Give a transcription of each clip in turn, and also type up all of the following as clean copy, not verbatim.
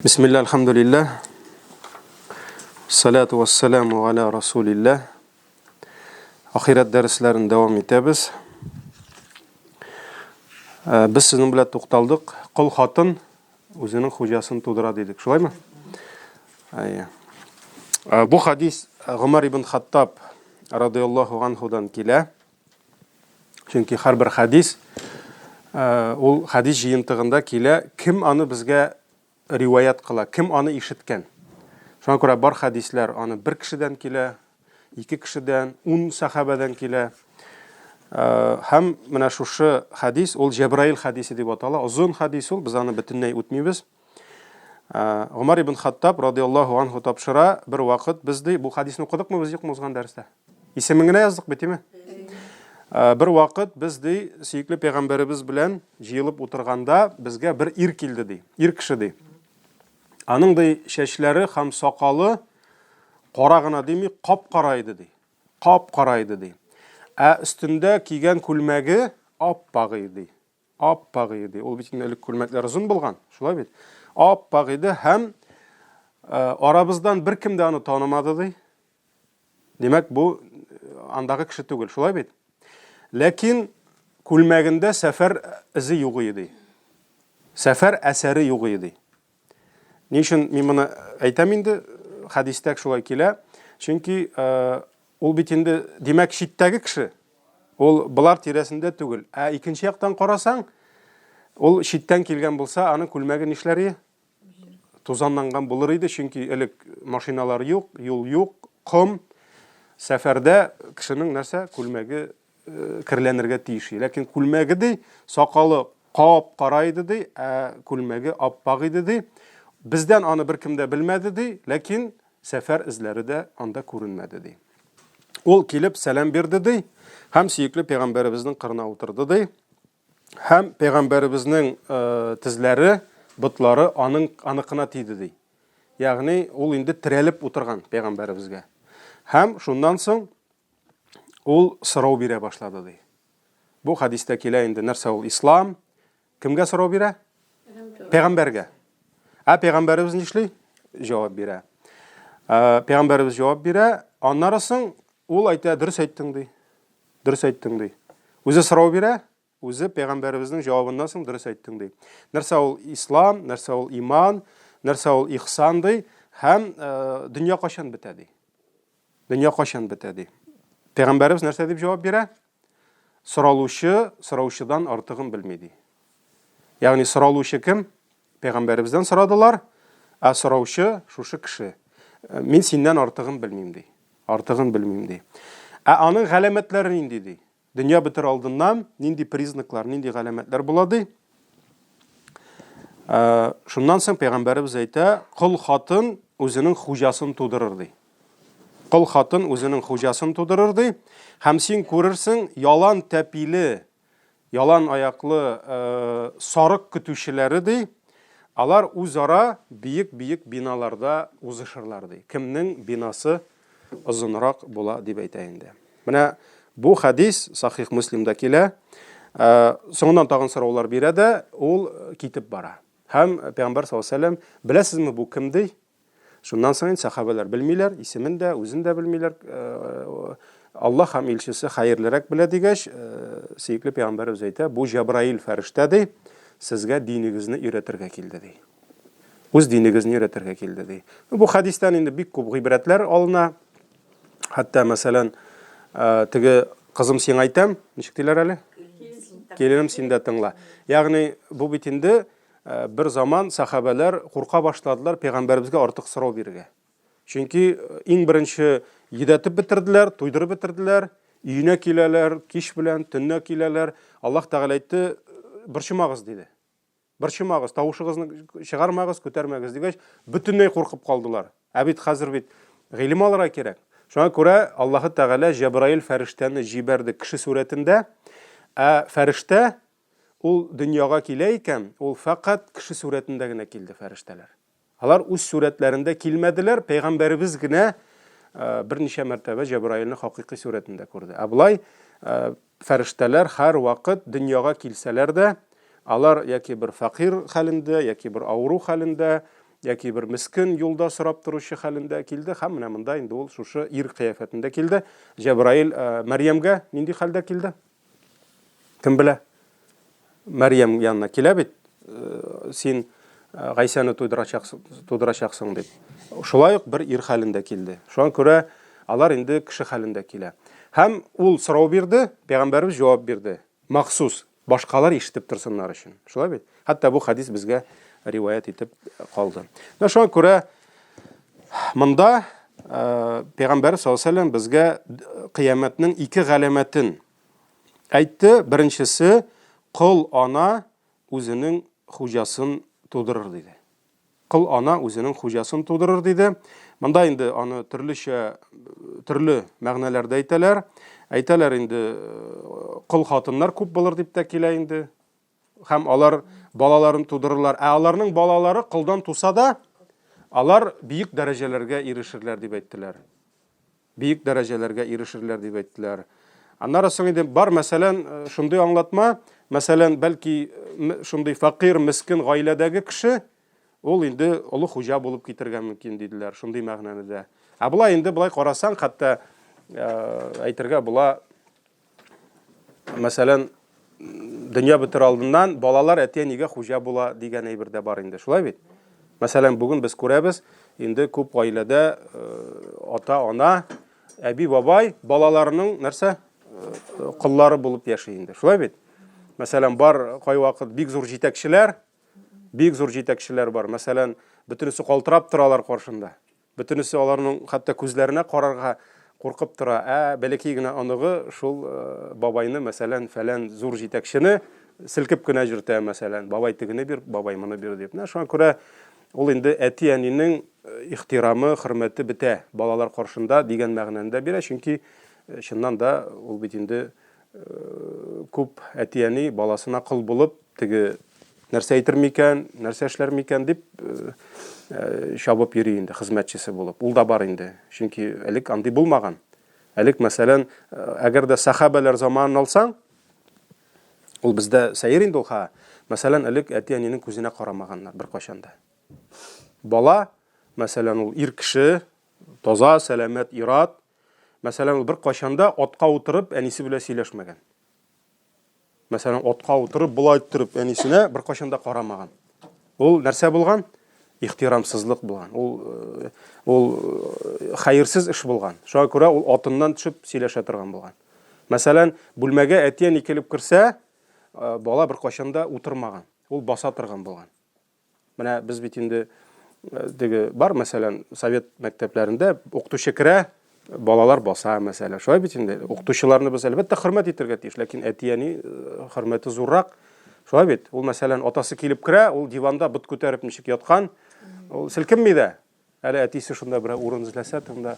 Бисмилла, альхамдулилла. Салату вассаламу аля расулилла. Ахирәт дәресләрен дәвам итәбез. Э, без сезнең белән тукталдык. Кол хатын үзенең хуҗасын тудыра дидек. Шулаймы? Әйе. Э, бу хадис Гомар ибн Хаттаб радиаллаһу анхудан килә. Чөнки һәрбер хәдис э, ул хәдис җыентыгында килә, кем аны безгә риваять кыла, кем аны ишеткән. Шуңа күрә бар хәдисләр аны бер кешедән килә, ике кешедән, ун сәхабәдән килә. Э, һәм менә шушы хәдис, ул Җәбраил хәдисе дип атала. Озын хәдис ул, без аны бөтенләй үтмибез. Э, Гомар ибн Хаттаб радиаллаһу анху тапшыра, бер вакыт без ди, бу хәдисне укыдыкмы без юкмы узган дәрестә? Исемен генә яздык бит, име? Э, бер вакыт без ди, сөекле пәйгамбәребез белән җыелып утырганда безгә бер ир килде ди, ир кеше ди. Аның ди чәчләре һәм сакалы кара гына дими, кап-кара иде ди. Кап-кара иде ди. Ә өстендә кигән күлмәге ап-ак иде ди. Ап-ак иде. Ул бит инде элек күлмәкләр озын булган, шулай бит? Ап-ак иде һәм э, арабыздан беркем дә аны танымады ди. Димәк, бу э, андагы кеше түгел, шулай бит? Ләкин күлмәгендә сәфәр эзе юк иде. Сәфәр әсәре юк иде. Ни өчен мин моны әйтәм инде? Хәдистә шулай килә. Чөнки э, ул бит инде, димәк, читтәге кеше. Ул болар тирәсендә түгел. Ә икенче яктан карасаң, ул читтән килгән булса, аның күлмәге нишләр иде? Тузанланган булыр иде, чөнки элек машиналар юк, юл юк, ком. Сәфәрдә кешенең нәрсә? Күлмәге э, керләнергә тиеш. Ләкин күлмәге ди, сакалы кап-кара иде ди, ә күлмәге ап-ак иде ди. Бездән аны беркем дә белмәде ди, ләкин сәфәр эзләре дә анда күренмәде ди. Ул килеп сәлам бирде ди һәм сөекле пәйгамбәребезнең кырына утырды ди. Һәм пәйгамбәребезнең э, тезләре, ботлары аның аныкына тиде ди. Ягъни ул инде терәлеп утырган пәйгамбәребезгә. Һәм шуннан соң ул сорау бирә башлады ди. Бу хәдистә килә инде нәрсә ул ислам? Кемгә сорау бирә? Пәйгамбәргә. Ә пәйгамбәребез нишли? Җавап бирә. Ә, пәйгамбәребез җавап бирә, аннары соң ул әйтә, дөрес әйттең ди. Дөрес әйттең ди. Үзе сорау бирә, үзе пәйгамбәребезнең җавабыннан соң дөрес әйттең ди. Нәрсә ул ислам, нәрсә ул иман, нәрсә ул ихсан ди һәм э, дөнья кайчан бетә ди. Дөнья кайчан бетә ди. Пәйгамбәребез нәрсә дип җавап бирә? Соралучы сораучыдан артыгын белми ди. Ягъни соралучы кем? Пәйгамбәребездән сорадылар, ә сораучы шушы кеше. Э, мин синнән артыгын белмим ди. Артыгын белмим ди. Ә аның галәмәтләре нинди ди? Дөнья бетер алдыннан нинди признаклар, нинди галәмәтләр була ди? Э, шуннан соң пәйгамбәребез әйтә, кол хатын үзенең хуҗасын тудырыр ди. Кол хатын үзенең хуҗасын тудырыр ди. Һәм син күрерсең, ялан тәпиле, ялан аяклы э, сарык көтүчеләре ди, алар үзара биек-биек биналарда узышырлар ди. Кемнең бинасы озынрак була дип әйтә инде. Менә бу хәдис Сахих Муслимда килә. Э, соңыннан тагын сораулар бирә дә, ул китеп бара. Һәм Пәйгамбәр саллаллаһу алейһи вәсәлләм, беләсезме бу кем ди? Шуннан соң инде сәхабәләр белмиләр, исемен дә, үзен дә белмиләр. Э, Аллаһ һәм илчесе хәерлерәк белә дигәч, э, сөекле пәйгамбәребез әйтә, бу Җәбраил фәрештә ди, сезгә динегезне өйрәтергә килде ди. Үз динегезне өйрәтергә килде ди. Бу хәдистән инде бик күп гыйбрәтләр алына. Хәтта, мәсәлән, э, теге кызым сиңа әйтәм, ничек диләр әле? Киленем син дә тыңла. Ягъни бу бит инде Э, бер заман сахабәләр курка башладылар пәйгамбәребезгә артык сорау бирергә. Чөнки э, иң беренче йөдәтеп бетерделәр, туйдырып бетерделәр, өенә киләләр, кич белән, төнлә киләләр. Аллаһ Тәгалә әйтте, борчымагыз диде. Борчымагыз, тавышыгызны чыгармагыз, күтәрмәгез дигәч, бөтенләй куркып калдылар. Ә бит хәзер бит гыйлем алырга кирәк. Шуңа күрә Аллаһы Тәгалә Җәбраил фәрештәне җибәрде кеше сурәтендә. Ә фәрештә Ул дөньяга килә икән, ул фәкать кеше сурәтендә генә килде фәрештәләр. Алар үз сурәтләрендә килмәделәр, пәйгамбәребез генә э, берничә мәртәбә Җәбраилне хакыйкый сурәтендә күрде. Ә болай э, фәрештәләр һәрвакыт дөньяга килсәләр дә, алар яки бер фәкыйрь хәлендә, яки бер авыру хәлендә, яки бер мескен юлда сорап торучы хәлендә килде һәм менә монда инде ул шушы ир кыяфәтендә килде. Җәбраил э, Мәрьямгә нинди хәлдә килде? Кем белә? Мәрьям янына килә бит, э, син э, Гайсәне туйдырачаксың, тудырачаксың дип. Шулай ук бер ир хәлендә килде. Шуңа күрә алар инде кеше хәлендә килә. Һәм ул сорау бирде, пәйгамбәребез җавап бирде. Махсус, башкалар ишетеп торсыннар өчен. Шулай бит? Хәтта бу хадис безгә риваять итеп калды. Менә шуңа күрә монда э, пәйгамбәр саллаллаһу алейһи безгә кыямәтнең ике галәмәтен әйтте. Беренчесе, кол ана үзенең хуҗасын тудырыр диде. Кол ана үзенең хуҗасын тудырыр диде. Монда инде аны төрлечә төрле мәгънәләрдә әйтәләр. Әйтәләр инде кол хатыннар күп булыр дип тә килә инде. Һәм алар балаларын тудырырлар. Ә аларның балалары колдан туса да, алар бөек дәрәҗәләргә ирешерләр дип әйттеләр. Бөек дәрәҗәләргә ирешерләр дип әйттеләр. Аннары соң инде бар, мәсәлән, э, шундый аңлатма, мәсәлән, бәлки шундый фәкыйрь, мескен гаиләдәге кеше, ул инде олы хуҗа булып китергә мөмкин диделәр, шундый мәгънәне дә. Ә болай инде болай карасаң, хәтта э, әйтергә була, Мәсәлән, дөнья бетер алдыннан балалар әти-әнигә хуҗа була дигән әйбер дә бар инде, шулай бит? Мәсәлән, бүген без күрәбез, инде күп гаиләдә э, ата-ана, әби-бабай балаларының нәрсә? Э, коллары булып яши инде, шулай бит? Мәсәлән, бар кайвакыт бик зур җитәкчеләр, бик зур җитәкчеләр бар. Мәсәлән, бөтенесе калтырап торалар каршында. Бөтенесе аларның хәтта күзләренә карарга куркып тора. Ә бәләкәй генә оныгы шул э, бабайны, мәсәлән, фәлән зур җитәкчене селкеп кенә йөртә, мәсәлән, бабай тегене бир, бабай моны бир дип. Менә шуңа күрә ул инде әти-әнинең э, ихтирамы, хөрмәте бетә балалар каршында дигән мәгънәне дә бирә, чөнки э, чыннан да ул бит инде күп әти-әни баласына кол булып, теге нәрсә әйтер микән, нәрсә эшләр микән дип э, э, чабып йөри инде хезмәтчесе булып. Ул да бар инде. Чөнки элек андый булмаган. Элек, мәсәлән, э, әгәр дә сахабәләр заманын алсаң, ул бездә сәер инде ул ха. Мәсәлән, элек әти-әнинең күзенә карамаганнар беркайчан да. Бала, мәсәлән, ул ир кеше, таза, сәламәт ир-ат, Мәсәлән, ул беркайчан да атка утырып әнисе белән сөйләшмәгән. Мәсәлән, атка утырып, болай иттереп әнисенә беркайчан да карамаган. Ул нәрсә булган? Ихтирамсызлык булган. Ул э, ул э, хәерсез эш булган. Шуңа күрә ул атыннан төшеп сөйләшә торган булган. Мәсәлән, бүлмәгә әти-әни килеп керсә, э, бала беркайчан да утырмаган. Ул баса торган булган. Менә без бит инде э, теге бар, мәсәлән, совет мәктәпләрендә укытучы керә, балалар баса, мәсәлән. Шулай бит инде. Укытучыларны без әлбәттә хөрмәт итәргә тиеш, ләкин әти-әни э, хөрмәте зуррак. Шулай бит. Ул мәсәлән, атасы килеп керә, ул диванда бот күтәреп ничек яткан, ул селкенми дә. Әле әтисе шунда берәр урын эзләсә, тында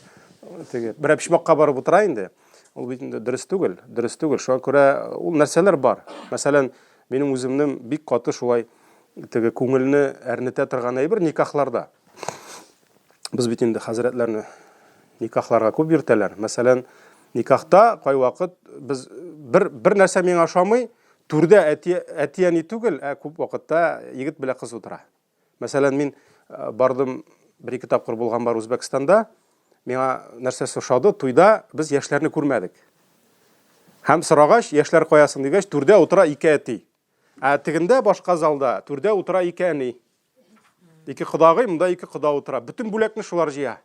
теге берәр почмакка барып утыра инде. Ул бит инде дөрес түгел, дөрес түгел. Шуңа күрә ул нәрсәләр бар. Мәсәлән, минем үземнең бик каты шулай теге күңелне әрнетә торган әйбер никахларда. Без бит инде хәзрәтләрне никахларга күп йөртәләр. Мәсәлән, никахта кайвакыт без бер бер нәрсә миңа ошамый, түрдә әти әти-әни түгел, ә күп вакытта егет белән кыз утыра. Мәсәлән, мин э, бардым, бер-ике тапкыр булган бар Үзбәкстанда. Миңа нәрсәсе ошады, туйда без яшьләрне күрмәдек. Һәм сорагач, яшьләр каясың дигәч, түрдә утыра ике әти. Ә тегендә башка залда түрдә утыра ике әни. Ике кодагый, монда ике кода утыра. Бөтен бүләкне шулар җыя.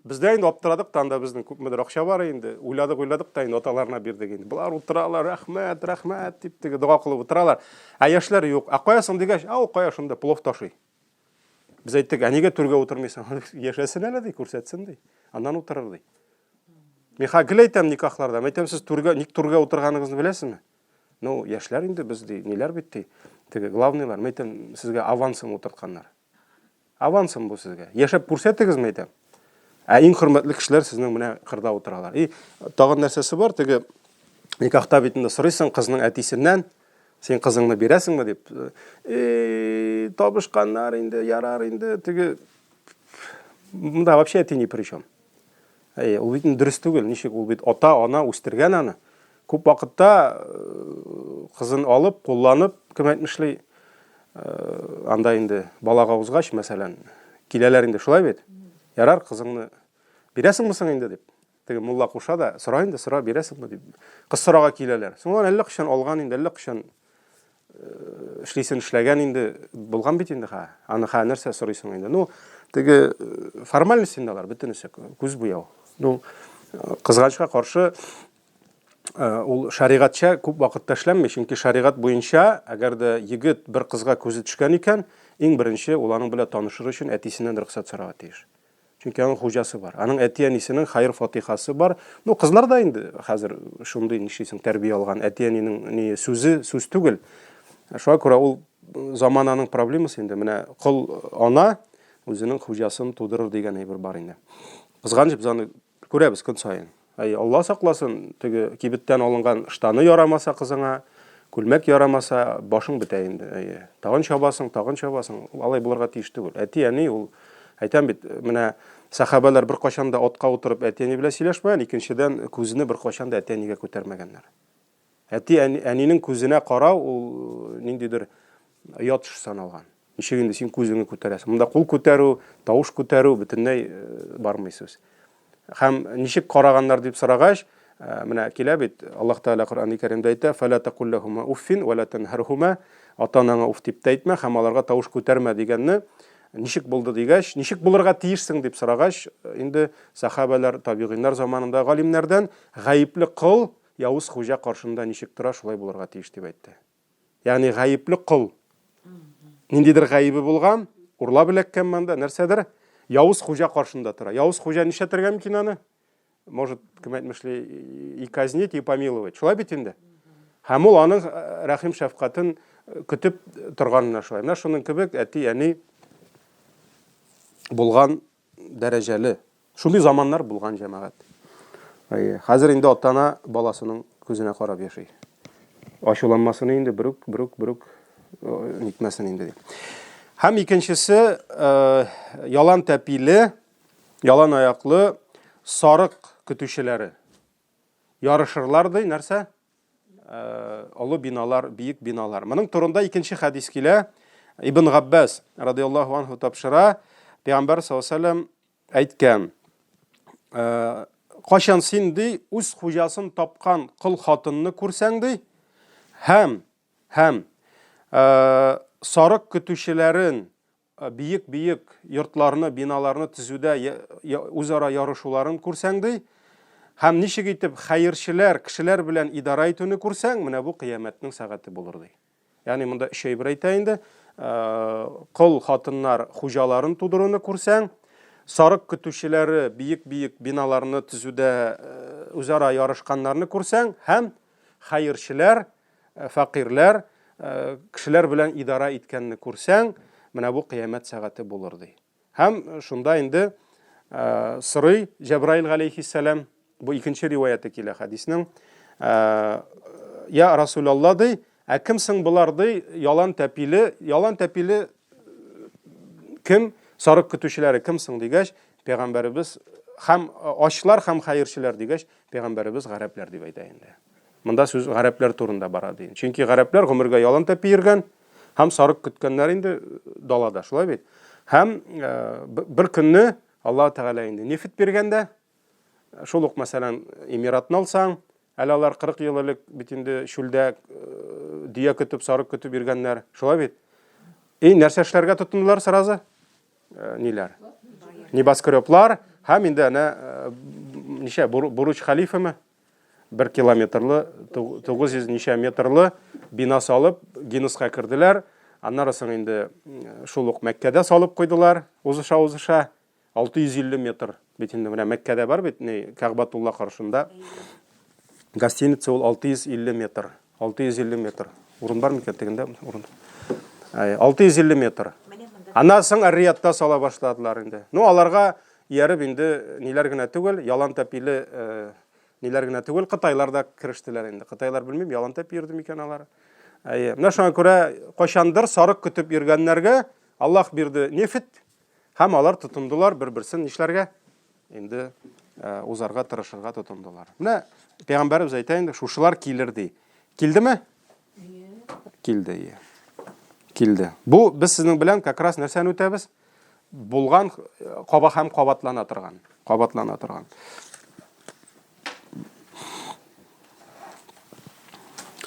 Бездә инде аптырадык та, анда безнең күпмедер акча бар инде. Уйладык, уйладык та инде аталарына бирдек инде. Болар утыралар, рәхмәт, рәхмәт дип теге дога кылып утыралар. Ә яшьләр юк. Ә кая соң дигәч, ә ул кая шунда плов ташый. Без әйттек, ә нигә түргә утырмыйсың? Яшәсен әле ди, күрсәтсен ди. Аннан утырыр ди. Мин гел әйтәм никахларда. Мин әйтәм, сез түргә, ник түргә утырганыгызны беләсезме? Ну, яшьләр инде без ди, ниләр бит ди. Теге главныйлар, мин әйтәм, сезгә авансом утыртканнар. Авансом бу сезгә. Яшәп күрсәтегез, мәйтәм. Ә иң хөрмәтле кешеләр сезнең менә кырда утыралар. И тагын нәрсәсе бар, теге никахта бит инде сорыйсың кызның әтисеннән, син кызыңны бирәсеңме дип. И табышканнар инде, ярар инде, теге монда вообще әти ни при чем. Әй, ул бит дөрес түгел, ничек ул бит ата, ана үстергән аны. Күп вакытта э, кызын алып, кулланып, кем әйтмешли, Анда инде балага узгач, мәсәлән, киләләр инде шулай бит. Ярар, кызыңны бирәсеңме соң инде дип. Теге мулла куша да, сора инде, сора, бирәсеңме дип. Кыз сорага киләләр. Соң ул әллә кайчан алган инде, әллә кайчан эшлисен эшләгән инде, булган бит инде ха. Аны ха нәрсә сорыйсың инде. Ну, теге формальность инде алар бөтенесе, күз буяу. Ну, кызганычка каршы, ул шәригатьчә күп вакытта эшләнми, чөнки шәригать буенча, әгәр дә егет бер кызга күзе төшкән икән, иң беренче ул аның белән танышыр өчен әтисеннән рөхсәт сорарга тиеш. Чөнки аның хуҗасы бар. Аның әти-әнисенең хәер-фатихасы бар. Ну, кызлар да инде хәзер шундый, нишлисең, тәрбия алган. Әти-әнинең ни сүзе сүз түгел. Шуңа күрә ул замананың проблемасы инде. Менә кол ана үзенең хуҗасын тудырыр дигән әйбер бар инде. Кызганыч, без аны күрәбез көн саен. Әй, Алла сакласын, теге кибеттән алынган штаны ярамаса кызыңа, күлмәк ярамаса, башың бетә инде. Әйе. Тагын чабасың, тагын чабасың. Ул алай булырга тиеш түгел. Әти-әни ул, әйтәм бит, менә сәхабәләр беркайчан да атка утырып әти-әни белән сөйләшмәгән, икенчедән, күзне беркайчан да әти-әнигә күтәрмәгәннәр. Әти әнинең күзенә карау ул ниндидер оят эш саналган. Ничек инде син күзеңне күтәрәсең? Монда кул күтәрү, тавыш күтәрү бөтенләй бармый сүз. Һәм ничек караганнар дип сорагач, менә килә бит, Аллаһ Тәгалә Коръән-и Кәримдә әйтә, «Фәлә тәкул ләһума уффин вә лә тәнһәрһума», ата-анаңа уф дип тә әйтмә һәм аларга тавыш күтәрмә дигәнне ничек булды дигәч, ничек булырга тиешсең дип сорагач, инде сәхабәләр, табигыйннар заманында галимнәрдән гаепле кол Явыз хуҗа каршында ничек тора, шулай булырга тиеш, дип әйтте. Ягъни гаепле кол. Ниндидер гаебе булган, урлап эләккән монда, нәрсәдер, явыз хуҗа каршында тора. Явыз хуҗа нишләтергә мөмкин аны? Может, кем әйтмешли, и казнить, и помиловать. Шулай бит инде. Һәм ул аның рәхим шәфкатен көтеп торган менә шулай. Менә шуның кебек әти-әни булган дәрәҗәле. Шундый заманнар булган, җәмәгать. Әйе, хәзер инде ата-ана баласының күзенә карап яши. Ачуланмасын инде, берүк, берүк, берүк нитмәсен инде дип. Һәм икенчесе, ялан тәпиле, ялан аяклы сарык көтүчеләре. Ярышырлар ди, нәрсә? Олы биналар, биек биналар. Моның турында икенче хәдис килә. Ибн Габбас радиаллаһу анһу тапшыра. Пәйгамбәр саллаллаһу алейһи әйткән: Кайчан син ди үз хуҗасын тапкан кол хатынны күрсәң ди, һәм һәм сарык көтүчеләрен биек-биек йортларны, биналарны төзүдә үзара ярышуларын күрсәң, ди, һәм ничек итеп хәерчеләр, кешеләр белән идарә итүне күрсәң, менә бу кыямәтнең сәгате булыр, ди. Ягъни монда өч әйбер әйтә инде. Кол хатыннар хуҗаларын тудыруны күрсәң, сарык көтүчеләре биек-биек биналарны төзүдә үзара ярышканнарны күрсәң һәм хәерчеләр фәкыйрьләр кешеләр белән идарә иткәнне күрсәң, менә бу кыямәт сәгате булыр, ди. Һәм шунда инде сорый Җәбраил галәйһиссәлам, бу икенче риваяте килә хәдиснең, Я Расулалла, ди, ә кем соң болар, ди, ялан тәпиле, ялан тәпиле кем, сарык көтүчеләре кем соң дигәч, пәйгамбәребез һәм ачлар һәм хәерчеләр дигәч, пәйгамбәребез гарәпләр дип әйтә инде. Монда сүз гарәпләр турында бара ди. Чөнки гарәпләр гомергә ялан тәпи йөргән һәм сарык көткәннәр инде далада, шулай бит? Һәм бер көнне Аллаһ Тәгалә инде нефть биргәндә, шул ук, мәсәлән, Эмиратны алсаң, әле алар 40 ел элек бит инде чүлдә дөя көтеп, сарык көтеп йөргәннәр, шулай бит? И нәрсә эшләргә тотындылар сразу? Ниләр? Небоскреблар һәм инде әнә ничә Буруч Халифамы? Бер километрлы, 900 ничә метрлы бина салып, Гиннесска керделәр. Аннары соң инде шул ук Мәккәдә салып куйдылар, узыша-узыша. 650 метр. Бит инде менә Мәккәдә бар бит, ни, Кәгъбатулла каршында. Гостиница ул 650 метр. 650 метр. Урын бар микән тегендә? Урын. 650 метр. Аннан соң Ар-Риядта сала башладылар инде. Ну, аларга ияреп инде ниләр генә түгел, ялан тәпиле ниләр генә түгел, кытайлар да керештеләр инде. Кытайлар белмим, ялан тәпи йөрде микән алар. Әйе. Менә шуңа күрә кайчандыр сарык көтеп йөргәннәргә Аллаһ бирде нефть, һәм алар тотындылар бер-берсен нишләргә? Инде узарга тырышырга тотындылар. Менә пәйгамбәребез әйтә инде, шушылар килер ди. Килдеме? Килде, ие. Килде. Бу без сезнең белән как раз нәрсәне үтәбез? Булган каба һәм кабатлана торган. Кабатлана торган.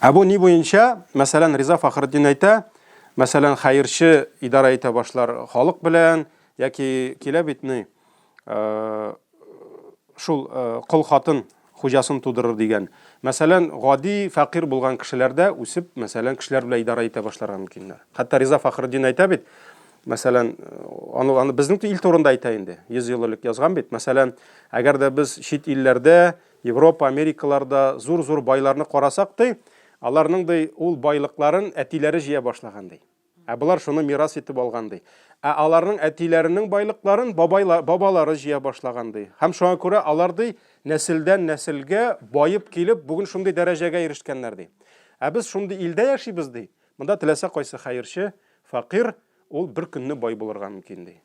Ә бу ни буенча, мәсәлән, Риза Фахретдин әйтә, мәсәлән, хәерче идарә итә башлар халык белән, яки килә бит ни, э, шул э, кол хатын хуҗасын тудырыр дигән. Мәсәлән, гади фәкыйрь булган кешеләр дә үсеп, мәсәлән, кешеләр белән идарә итә башларга мөмкиннәр. Хәтта Риза Фахретдин әйтә бит, мәсәлән, аны, аны безнең ил турында әйтә инде, 100 ел элек язган бит. Мәсәлән, әгәр дә без чит илләрдә, Европа, Америкаларда зур-зур байларны карасак, ди, аларның ди ул байлыкларын әтиләре җыя башлаган ди. Ә болар шуны мирас итеп алган ди. Ә аларның әтиләренең байлыкларын бабайла, бабалары җыя башлаган ди. Һәм шуңа күрә алар ди нәселдән нәселгә баеп килеп бүген шундый дәрәҗәгә ирешкәннәр ди. Ә без шундый илдә яшибез ди. Монда теләсә кайсы хәерче, фәкыйрь ул бер көнне бай булырга мөмкин ди.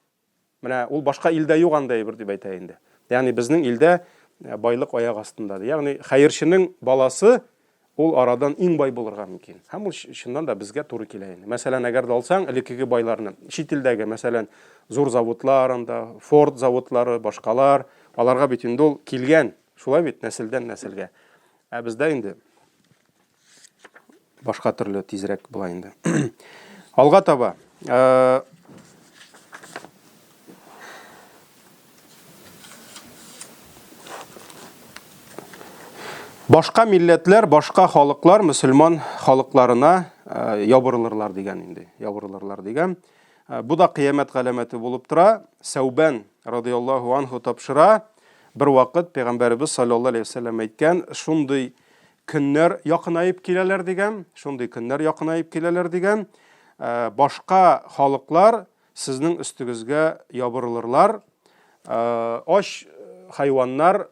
Менә ул башка илдә юк андый әйбер дип әйтә инде. Ягъни безнең илдә э, байлык аяк астында. Ягъни хәерченең баласы ул арадан иң бай булырга мөмкин. Һәм ул чыннан да безгә туры килә инде. Мәсәлән, әгәр дә алсаң, элеккеге байларны, чит илдәге, мәсәлән, зур заводлар анда, Форд заводлары, башкалар, аларга бит инде ул килгән, шулай бит, нәселдән нәселгә. Ә бездә инде башка төрле тизрәк була инде. Алга таба. Э, башка милләтләр, башка халыклар мөселман халыкларына э, ябырылырлар дигән инде. Ябырылырлар дигән. Э, бу да кыямәт галәмәте булып тора. Сәүбән радияллаһу анху тапшыра. Бер вакыт пәйгамбәребез саллаллаһу алейһи вәсәлләм әйткән, шундый көннәр якынаеп киләләр дигән, шундый көннәр якынаеп киләләр дигән, э, башка халыклар сезнең өстегезгә ябырылырлар, э, ач хайваннар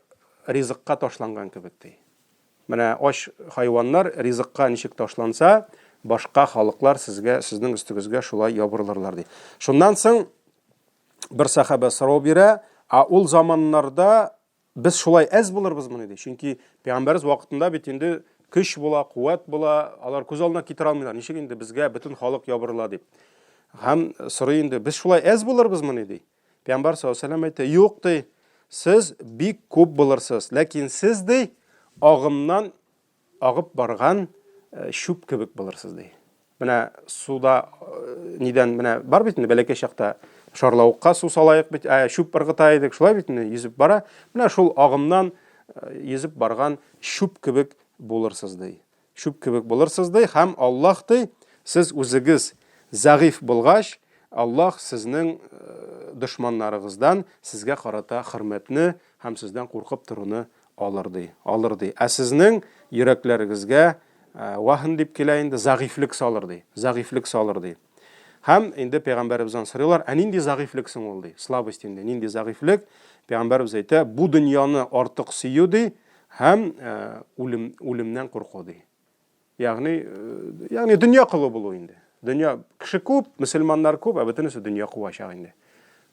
ризыкка ташланган кебек ди. Менә ач хайваннар ризыкка ничек ташланса, башка халыклар сезгә, сезнең өстегезгә шулай ябырылырлар ди. Шуннан соң бер сахаба сорау бирә, ә ул заманнарда Без шулай әз булырбызмыни ди. Чөнки пәйгамбәребез вакытында бит инде көч була, куәт була, алар күз алдына китерә алмыйлар. Ничек инде безгә бөтен халык ябырыла дип. Һәм сорый инде, без шулай әз булырбызмыни ди. Пәйгамбәр саллаллаһу алейһи вәсәлләм әйтә, юк ди, сез бик күп булырсыз, ләкин сез ди агымнан агып барган э, чүп кебек булырсыз ди. Менә суда э, нидән менә бар бит инде бәләкәй чакта шарлавыкка су салаек бит, ә чүп ыргыта идек, шулай бит инде йөзеп бара. Менә шул агымнан э, йөзеп барган чүп кебек булырсыз ди. Чүп кебек булырсыз ди һәм Аллаһ ди, сез үзегез зәгыйфь булгач, Аллаһ сезнең дошманнарыгыздан сезгә карата хөрмәтне һәм сездән куркып торуны Алыр ди, алыр ди. Ә сезнең йөрәкләрегезгә ваһн дип килә инде, зәгыйфьлек салыр ди, зәгыйфьлек салыр ди. Һәм инде пәйгамбәребездән сорыйлар, ә нинди зәгыйфьлек соң ул ди? Слабость инде, нинди зәгыйфьлек? Пәйгамбәребез әйтә, бу дөньяны артык сөю ди һәм үлем, үлемнән курку ди. Ягъни, ягъни дөнья колы булу инде. Дөнья кеше күп, мөселманнар күп, ә бөтенесе дөнья куачак инде.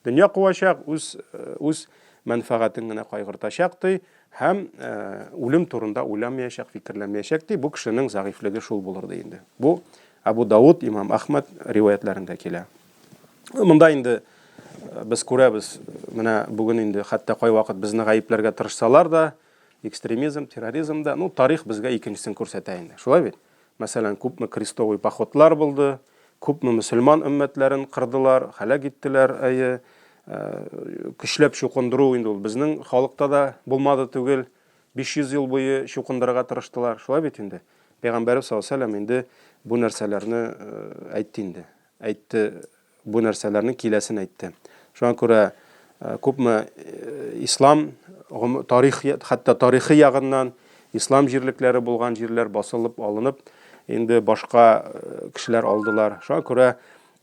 Дөнья куачак, үз үз мәнфәгатен генә кайгыртачак ди һәм үлем турында уйламаячак, фикерләмәячәк ди. Бу кешенең зәгыйфьлеге шул булыр ди инде. Бу Абу Дауд, Имам Ахмад риваятләрендә килә. Монда инде без күрәбез, менә бүген инде хәтта кайвакыт безне гаепләргә тырышсалар да, Экстремизм, терроризм да, ну, тарих безгә икенчесен күрсәтә инде. Шулай бит? Мәсәлән, күпме крестовый походлар булды, күпме мөселман өммәтләрен кырдылар, һәлак иттеләр, әйе. Э, көчләп чукындыру инде ул безнең халыкта да булмады түгел. 500 ел буе чукындырырга тырыштылар. Шулай бит инде? Пәйгамбәрбез саллаллаһу алейһи ва сәлләм инде бу нәрсәләрне э, әйтте инде. Әйтте бу нәрсәләрнең киләсен әйтте. Шуңа күрә э, күпме э, ислам тарих хәтта тарихи ягыннан ислам җирлекләре булган җирләр басылып алынып, инде башка э, кешеләр алдылар. Шуңа күрә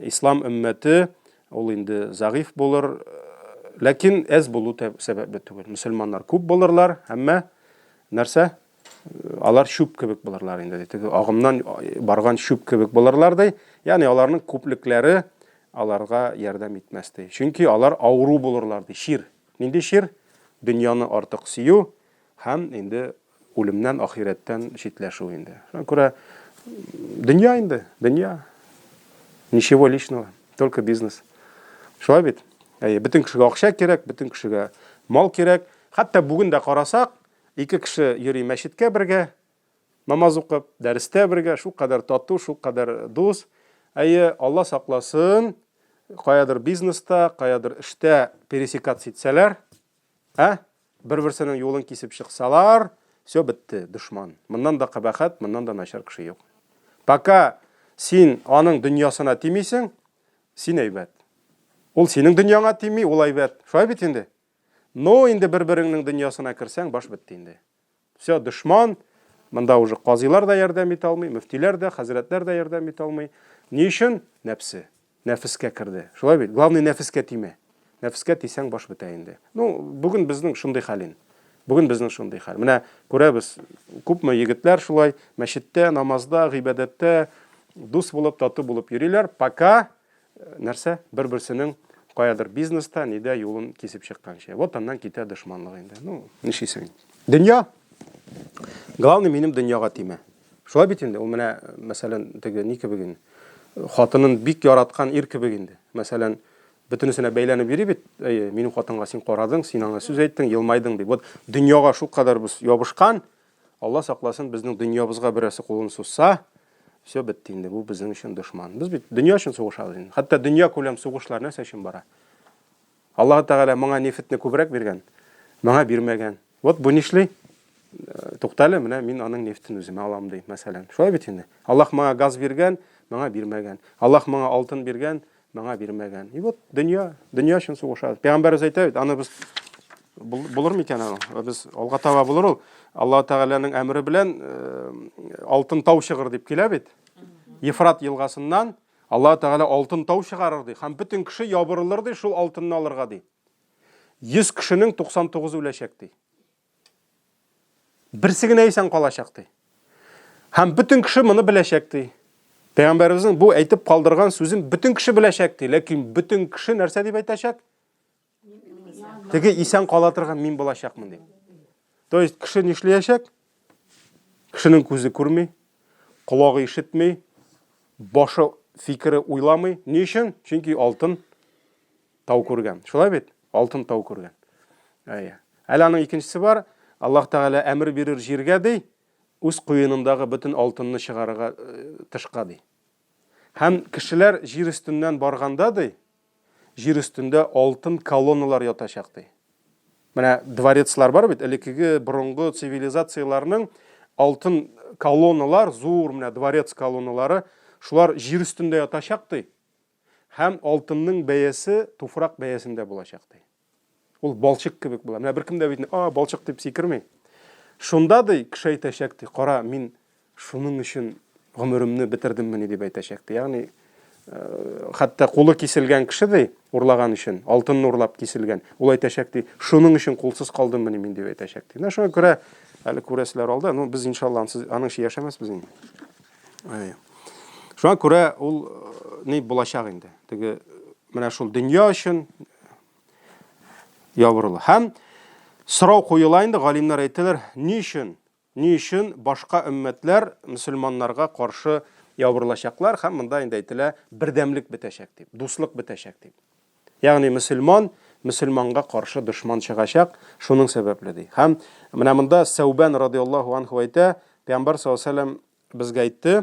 ислам өммәте ул инде зәгыйфь булыр, ләкин әз булу сәбәпле түгел. Мөселманнар күп булырлар, әмма нәрсә? Алар чүп кебек булырлар инде, ди. Теге агымнан барган чүп кебек булырлар, ди. Ягъни аларның күплекләре аларга ярдәм итмәс, ди. Чөнки алар авыру булырлар, ди. Чир. Нинди чир? Дөньяны артык сөю һәм инде үлемнән, ахирәттән читләшү инде. Шуңа күрә дөнья инде, дөнья. Ничего личного, только бизнес. Шулай бит? Әйе, бөтен кешегә акча кирәк, бөтен кешегә мал кирәк. Хәтта бүген дә карасак, ике кеше йөри мәчеткә бергә, намаз укып, дәрестә бергә, шул кадәр тату, шул кадәр дус. Әйе, Алла сакласын, каядыр бизнеста, каядыр эштә пересекаться итсәләр, ә? Бер-берсенең юлын кисеп чыксалар, все бетте, дошман. Моннан да кабахәт, моннан да начар кеше юк. Пока син аның дөньясына тимисең, син әйбәт. Ул синең дөньяңа тими, ул әйбәт. Шулай бит инде? Но инде бер-береңнең дөньясына керсәң, баш бетте инде. Все, дошман. Монда уже казыйлар да ярдәм итә алмый, мөфтиләр дә, хәзрәтләр дә ярдәм итә алмый. Ни өчен? Нәфсе. Нәфескә керде. Шулай бит? Главный нәфескә тимә. Нәфескә тисәң баш бетә инде. Ну, бүген безнең шундый хәл инде. Бүген безнең шундый хәл. Менә күрәбез, күпме егетләр шулай мәчеттә, намазда, гыйбадәттә дус булып, тату булып йөриләр, пока э, нәрсә, бер-берсенең каядыр бизнеста, нидә юлын кисеп чыкканчы. Вот аннан китә дошманлык инде. Ну, нишлисең? Дөнья. Главный минем дөньяга тимә. Шулай бит инде, ул менә, мәсәлән, теге ни кебек инде, хатынын бик яраткан ир кебек инде. Мәсәлән, бөтенесенә бәйләнеп йөри бит, әйе, минем хатынга син карадың, син аңа сүз әйттең, елмайдың дип. Вот дөньяга шулкадәр без ябышкан, Алла сакласын, безнең дөньябызга берәрсе кулын сузса, все бетте инде, бу безнең өчен дошман. Без бит дөнья өчен сугышабыз инде. Хәтта дөнья күләм сугышлар нәрсә өчен бара? Аллаһы Тәгалә моңа нефтьне күбрәк биргән, моңа бирмәгән. Вот бу нишли? Э, туктале, менә мин аның нефтен үземә алам ди, мәсәлән. Шулай бит инде. Аллаһ моңа газ биргән, моңа бирмәгән. Аллаһ моңа алтын биргән, моңа бирмәгән. И вот дөнья, дөнья өчен сугышабыз. Пәйгамбәребез әйтә бит, аны без булыр микән ул? Без алга таба булыр ул. Аллаһ Тәгаләнең әмере белән э, алтын тау чыгыр дип килә бит. Ефрат елгасыннан Аллаһ Тәгалә алтын тау чыгарыр ди, һәм бөтен кеше ябырылыр ди шул алтынны алырга ди. 100 кешенең 99 үләчәк ди. Берсе генә исән калачак ди. Һәм бөтен кеше моны беләчәк ди. Пәйгамбәребезнең бу әйтеп калдырган сүзен бөтен кеше беләчәк ди, ләкин бөтен кеше нәрсә дип әйтәчәк? Теге исән кала торган мин булачакмын ди. То есть кеше нишләячәк? Кешенең күзе күрми, колагы ишетми, башы фикере уйламый. Ни өчен? Чөнки алтын тау күргән. Шулай бит? Алтын тау күргән. Әйе. Әле аның икенчесе бар. Аллаһ Тәгалә әмер бирер җиргә ди, үз куенындагы бөтен алтынны чыгарырга э, тышка ди. Һәм кешеләр җир өстеннән барганда ди, җир өстендә алтын колонналар ятачак ди. Менә дворецлар бар бит, элеккеге борынгы цивилизацияләрнең алтын колонналар, зур менә дворец колонналары, шулар җир өстендә ятачак ди. Һәм алтынның бәясе туфрак бәясендә булачак ди. Ул балчык кебек була. Менә беркем дә бит, а, балчык дип сикерми. Шунда ди, кеше әйтәчәк ди, кара, мин шуның өчен гомеремне бетердеммени дип әйтәчәк ди. Ягъни, э, хәтта кулы киселгән кеше ди, урлаган өчен, алтынны урлап киселгән, ул әйтәчәк ди, шуның өчен кулсыз калдыммыни мин дип әйтәчәк ди. Менә шуңа күрә әле күрәселәр алда, ну без иншалла ансыз аныңчы яшәмәсбез инде. Әйе. Шуңа күрә ул э, ни булачак инде. Теге менә шул дөнья өчен ябырыла. Һәм сорау куела инде, галимнәр әйтәләр, ни өчен? Ни өчен башка өммәтләр мөселманнарга каршы ябырылачаклар һәм монда инде әйтелә, бердәмлек бетәчәк дип, дуслык бетәчәк дип. Ягъни мөселман мөселманга каршы дошман чыгачак, шуның сәбәпле ди. Һәм менә монда Сәүбән радиаллаһу анху әйтә, Пәйгамбәр саллаллаһу алейһи ва сәлләм безгә әйтте,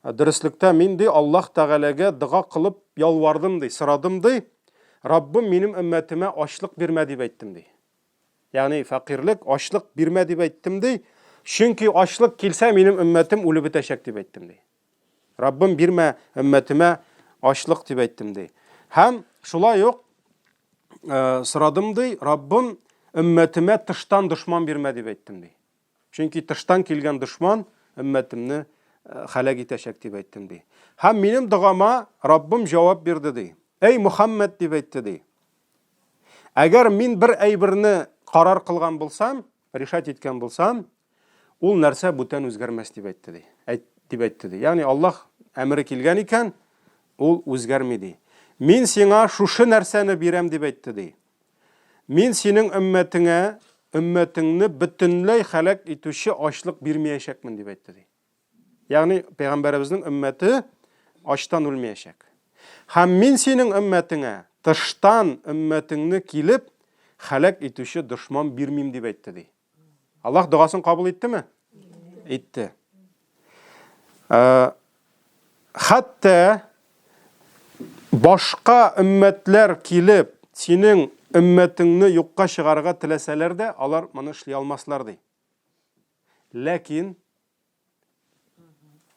дөреслектә мин ди Аллаһ Тәгаләгә дога кылып ялвардым ди, сорадым ди, Раббым минем өммәтемә ачлык бирмә дип әйттем ди. Ягъни фәкыйрьлек, ачлык бирмә дип әйттем ди. Чөнки ачлык килсә минем өммәтем үлеп бетәчәк дип әйттем ди. Раббым бирмә өммәтемә ачлык дип әйттем ди. Һәм шулай ук э, сорадым ди, Раббым өммәтемә тыштан дошман бирмә дип әйттем ди. Чөнки тыштан килгән дошман өммәтемне э, хәләк итәчәк дип әйттем ди. Һәм минем догама Раббым җавап бирде ди. Эй Мухаммед дип әйтте ди. Әгәр мин бер әйберне карар кылган булсам, решать иткән булсам, ул нәрсә бүтән үзгәрмәс дип әйтте ди. Әйт, дип әйтте ди. Ягъни Аллаһ әмере килгән икән, ул үзгәрми ди. Мин сиңа шушы нәрсәне бирәм дип әйтте ди. Мин синең өммәтеңә, өммәтеңне бөтенләй хәләк итүче ачлык бирмәячәкмен дип әйтте ди. Ягъни пәйгамбәребезнең өммәте ачтан үлмәячәк. Һәм мин синең өммәтеңә тыштан өммәтеңне килеп хәләк итүче дошман бирмим дип әйтте ди. Аллаһ догасын кабул иттеме? Итте. Хәтта башка өммәтләр килеп, синең өммәтеңне юкка чыгарырга теләсәләр дә, алар моны эшли алмаслар ди. Ләкин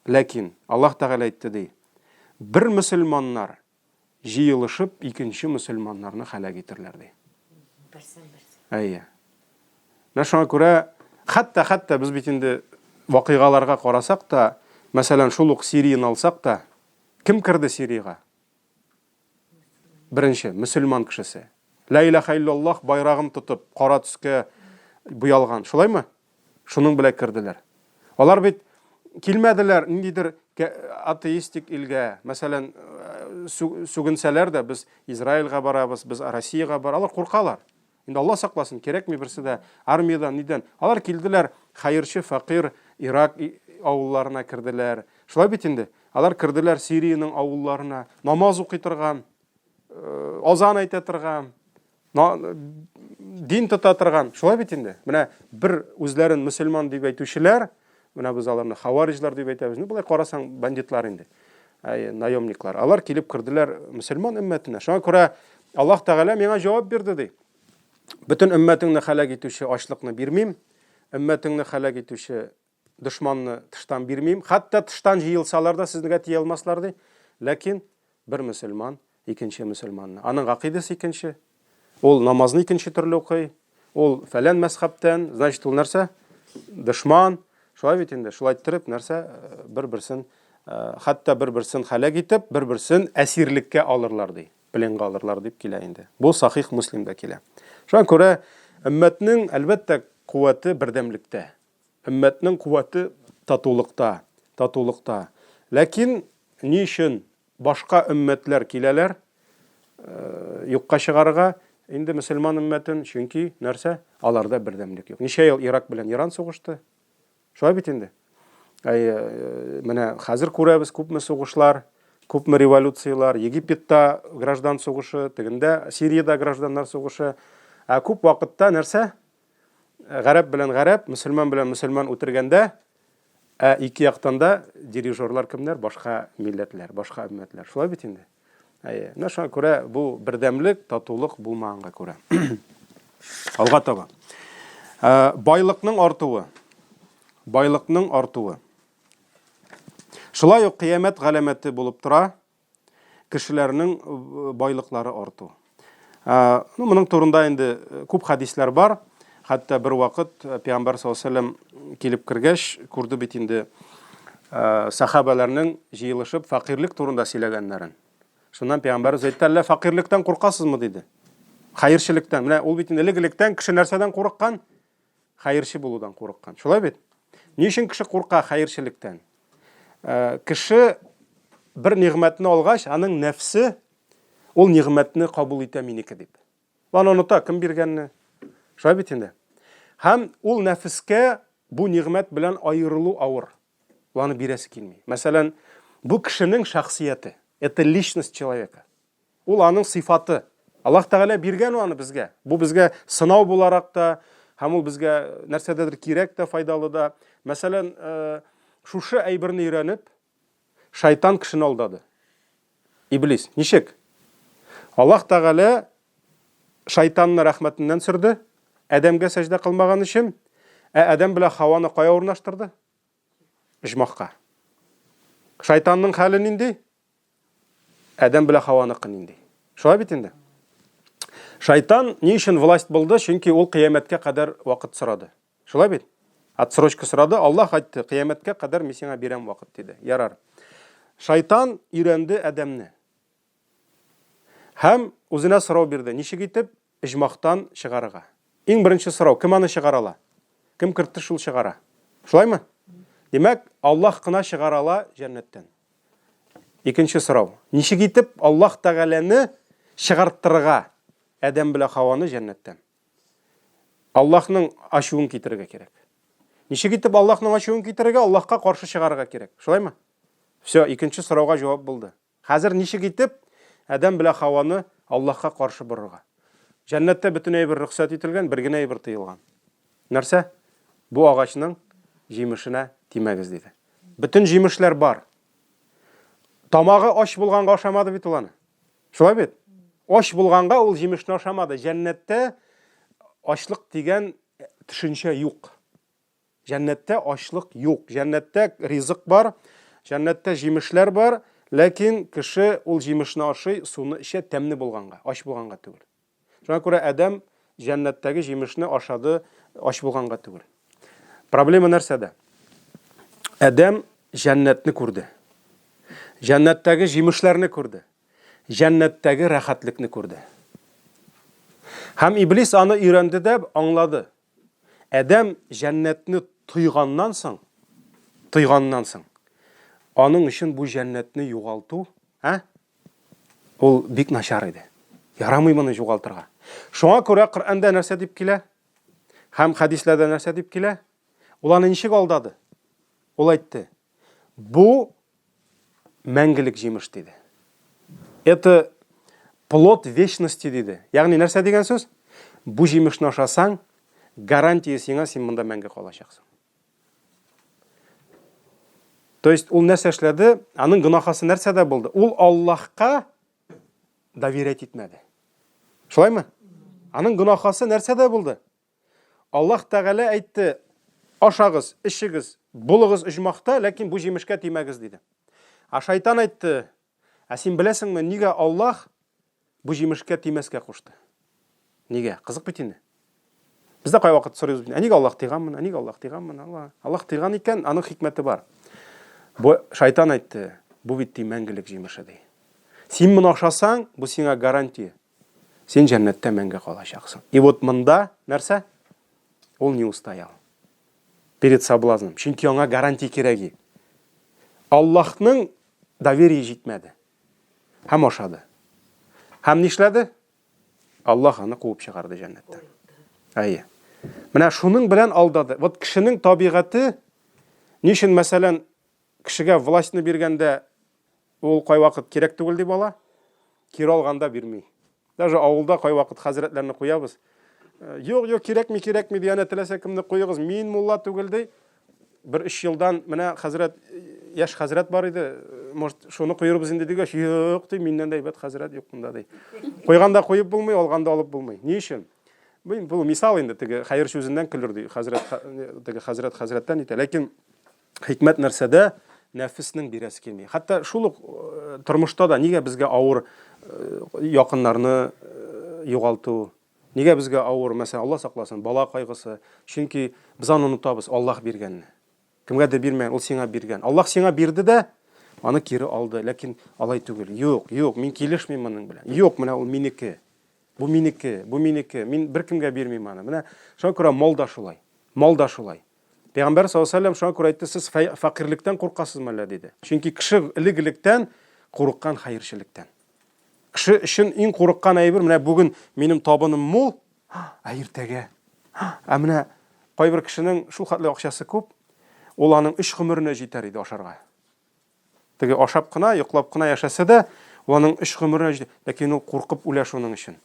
Ләкин Аллаһ Тәгалә әйтте ди, бер мөселманнар җыелышып икенче мөселманнарны һәлак итерләр ди. Берсен берсе. Әйе. Менә шуңа күрә хәтта хәтта без бит инде вакыйгаларга карасак та, мәсәлән, шул ук Сирияне алсак та, кем керде Сириягә? Беренче, мөселман кешесе. Ла илаха иллаллах байрагын тотып, кара төскә буялган. Шулаймы? Шуның белән керделәр. Алар бит килмәделәр ниндидер атеистик илгә. Мәсәлән, э, сүгенсәләр дә, без Израильгә барабыз, без Россиягә бар. Алар куркалар. Инде Алла сакласын, кирәкми берсе дә армиядән, нидән. Алар килделәр, хәерче, фәкыйрь Ирак авылларына керделәр. Шулай бит инде. Алар керделәр Сириянең авылларына, намаз укый торган, э, азан әйтә торган, дин тота торган. Шулай бит инде. Менә бер үзләрен мөселман дип әйтүчеләр, менә без аларны хавариҗлар дип әйтәбез. Ну, болай карасаң, бандитлар инде. Әй, наемниклар. Алар килеп керделәр мөселман өммәтенә. Шуңа күрә Аллаһ Тәгалә миңа җавап бирде ди. Бөтен өммәтеңне һәлак итүче ачлыкны бирмим, өммәтеңне һәлак итүче дошманны тыштан бирмим. Хәтта тыштан җыелсалар да сезгә тия алмаслар ди. Ләкин бер мөселман икенче мөселманны. Аның гакыйдәсе икенче. Ул намазны икенче төрле укый. Ул фәлән мәзхәбтән, значит, ул нәрсә? Дошман. Шулай бит инде. Шулай иттереп, нәрсә? Э, бер-берсен, э, хәтта бер-берсен һәлак итеп, бер-берсен әсирлеккә алырлар ди. Пленга алырлар дип килә инде. Бу Сахих Муслимда килә. Шуңа күрә өммәтнең, әлбәттә, куәте бердәмлектә. Өммәтнең куәте татулыкта, татулыкта. Ләкин ни өчен башка өммәтләр киләләр юкка чыгарырга инде мөселман өммәтен, чөнки нәрсә? Аларда бердәмлек юк. Ничә ел Ирак белән Иран сугышты? Шулай бит инде. Әй, менә хәзер күрәбез күпме сугышлар, күпме революцияләр, Египетта граждан сугышы, тегендә Сириядә гражданнар сугышы. Ә күп вакытта нәрсә? Гарәп белән гарәп, мөселман белән мөселман үтергәндә, ә ике яктан да дирижерлар кемнәр? Башка милләтләр, башка өммәтләр. Шулай бит инде. Әйе. Менә шуңа күрә бу бердәмлек, татулык булмаганга күрә. Алга таба. Ә, байлыкның артуы. Байлыкның артуы. Шулай ук кыямәт галәмәте булып тора. кешеләрнең байлыклары арту. Ну, моның турында инде күп хәдисләр бар. Хәтта бер вакыт Пәйгамбәр саллаллаһу алейһи вәсәлләм килеп кергәч, күрде бит инде сахабәләрнең җыелышып фәкыйрьлек турында сөйләгәннәрен. Шуннан Пәйгамбәребез әйтте, әллә фәкыйрьлектән куркасызмы диде. Хәерчелектән. Менә ул бит инде элек-электән кеше нәрсәдән курыккан? Хәерче булудан курыккан. Шулай бит? Ни өчен кеше курка хәерчелектән? Э, кеше бер нигъмәтне алгач, аның нәфсе ул нигъмәтне кабул итә минеке дип. Аны оныта, кем биргәнне. Шулай бит инде. Һәм ул нәфескә бу нигъмәт белән аерылу авыр. Ул аны бирәсе килми. Мәсәлән, бу кешенең шәхсияте, это личность человека. Ул аның сыйфаты. Аллаһ Тәгалә биргән аны безгә. Бу безгә сынау буларак та, һәм ул безгә нәрсәдәдер кирәк тә, файдалы да. Мәсәлән, э, шушы әйберне өйрәнеп, шайтан кешене алдады. Иблис. Ничек? Аллаһ Тәгалә шайтанны рәхмәтеннән сөрде, Адәмгә сәҗдә кылмаган өчен, ә Адәм белән Хаваны кая урнаштырды? Оҗмахка. Шайтанның хәле нинди? Адәм белән Хаваныкы нинди? Шулай бит инде. Шайтан ни өчен власть булды? Чөнки ул кыямәткә кадәр вакыт сорады. Шулай бит? Отсрочка сорады, Аллаһ әйтте, кыямәткә кадәр мин сиңа бирәм вакыт диде. Ярар. Шайтан өйрәнде Адәмне. Һәм үзенә сорау бирде, ничек итеп Оҗмахтан чыгарырга. Иң беренче сорау, кем аны чыгара ала? Кем кертте, шул чыгара. Шулаймы? Димәк, Аллаһ кына чыгара ала җәннәттән. Икенче сорау, ничек итеп Аллаһ Тәгаләне чыгарттырырга Адәм белән Хаваны җәннәттән? Аллаһның ачуын китерергә кирәк. Ничек итеп Аллаһның ачуын китерергә? Аллаһка каршы чыгарырга кирәк. Шулаймы? Все, икенче сорауга җавап булды. Хәзер ничек итеп Адәм белән Хаваны Аллаһка каршы борырга. Җәннәттә бөтен әйбер рөхсәт ителгән, бер генә әйбер тыелган. Нәрсә? Бу агачның җимешенә тимәгез, диде. Бөтен җимешләр бар. Тамагы ач булганга ашамады бит ул аны. Шулай бит? Ач булганга ул җимешне ашамады. Җәннәттә ачлык дигән төшенчә юк. Җәннәттә ачлык юк. Җәннәттә ризык бар, җәннәттә җимешләр бар, ләкин кеше ул җимешне ашый, суны эчә тәмле булганга, ач булганга түгел. Шуңа күрә Адәм җәннәттәге җимешне ашады, ач булганга түгел. Проблема нәрсәдә? Адәм җәннәтне күрде. Җәннәттәге җимешләрне күрде. Җәннәттәге рәхәтлекне күрде. Һәм Иблис аны өйрәнде дә аңлады. Адәм җәннәтне тойганнан соң, тойганнан соң, аның өчен бу җәннәтне югалту, ә? Ул бик начар иде. Ярамый моны югалтырга. Шуңа күрә Коръәндә нәрсә дип килә? Һәм хәдисләрдә нәрсә дип килә? Ул аны ничек алдады? Ул әйтте: Бу мәңгелек җимеш диде. Это плод вечности диде. Ягъни нәрсә дигән сүз? Бу җимешне ашасаң, гарантия сиңа, син монда мәңге калачаксың. То есть ул нәрсә эшләде? Аның гөнаһасы нәрсәдә булды? Ул Аллаһка доверять итмәде. Шулаймы? Аның гөнаһасы нәрсәдә булды? Аллаһ Тәгалә әйтте, Ашагыз, эчегез, булыгыз оҗмахта, ләкин бу җимешкә тимәгез, диде. Ә шайтан әйтте, Ә син беләсеңме, нигә Аллаһ бу җимешкә тимәскә кушты? Нигә? Кызык бит инде. Без дә кайвакыт сорыйбыз бит, ә нигә Аллаһ тыйган моны, ә нигә Аллаһ тыйган моны? Аллаһ, Аллаһ тыйган икән, аның хикмәте бар. Бу шайтан әйтте, бу бит ди мәңгелек җимеше ди. Син моны ашасаң, бу сиңа гарантия. Син җәннәттә мәңге калачаксың. И вот монда нәрсә? Ул не устоял. Перед соблазном. Чөнки аңа гарантия кирәк. Аллаһның доверие җитмәде. Һәм ашады. Һәм нишләде? Аллаһ аны куып чыгарды җәннәттән. Әйе. Менә шуның белән алдады. Вот кешенең табигате ни өчен, мәсәлән, кешегә властьны биргәндә Ул кайвакыт кирәк түгел дип ала, кире алганда бирми. Даже авылда кайвакыт хәзрәтләрне куябыз. Э, юк, юк, кирәкми, кирәкми, ди, әнә теләсә кемне куегыз, мин мулла түгел, ди. Бер өч елдан менә хәзрәт, яшь хәзрәт бар иде, может, шуны куербыз инде дигәч, юк, ди, миннән дә әйбәт хәзрәт юк монда, ди. Куйганда куеп булмый, алганда алып булмый. Ни өчен? Бу мисал инде, теге хәерче үзеннән көлер, ди, хәзрәт, теге хәзрәт хәзрәттән итә. Ләкин Хикмәт нәрсәдә? Нәфеснең бирәсе килми. Хәтта шул ук э, тормышта да нигә безгә авыр э, якыннарны э, югалту, нигә безгә авыр, мәсәлән, Алла сакласын, бала кайгысы. Чөнки без аны онытабыз, Аллаһ биргәнне. Кемгәдер бирмәгән, ул сиңа биргән. Аллаһ сиңа бирде дә, аны кире алды. Ләкин алай түгел. Юк, юк, мин килешмим моның белән. Юк, менә ул минеке. Бу минеке, бу минеке. Мин беркемгә бирмим аны. Менә шуңа күрә мал да шулай. Мал да шулай. Пәйгамбәр саллаллаһу алейһи ва сәлләм шуңа күрә әйтте, сез фәкыйрьлектән куркасызмы әллә, диде. Чөнки кеше элек-электән курыккан хәерчелектән. Кеше өчен иң курыккан әйбер, менә бүген минем табыным мул, ә иртәгә? Ә менә кайбер кешенең шул хәтле акчасы күп, ул аның өч гомеренә җитәр иде ашарга. Теге ашап кына, йоклап кына яшәсә дә, ул аның өч гомеренә җитә. Ләкин ул куркып үлә шуның өчен.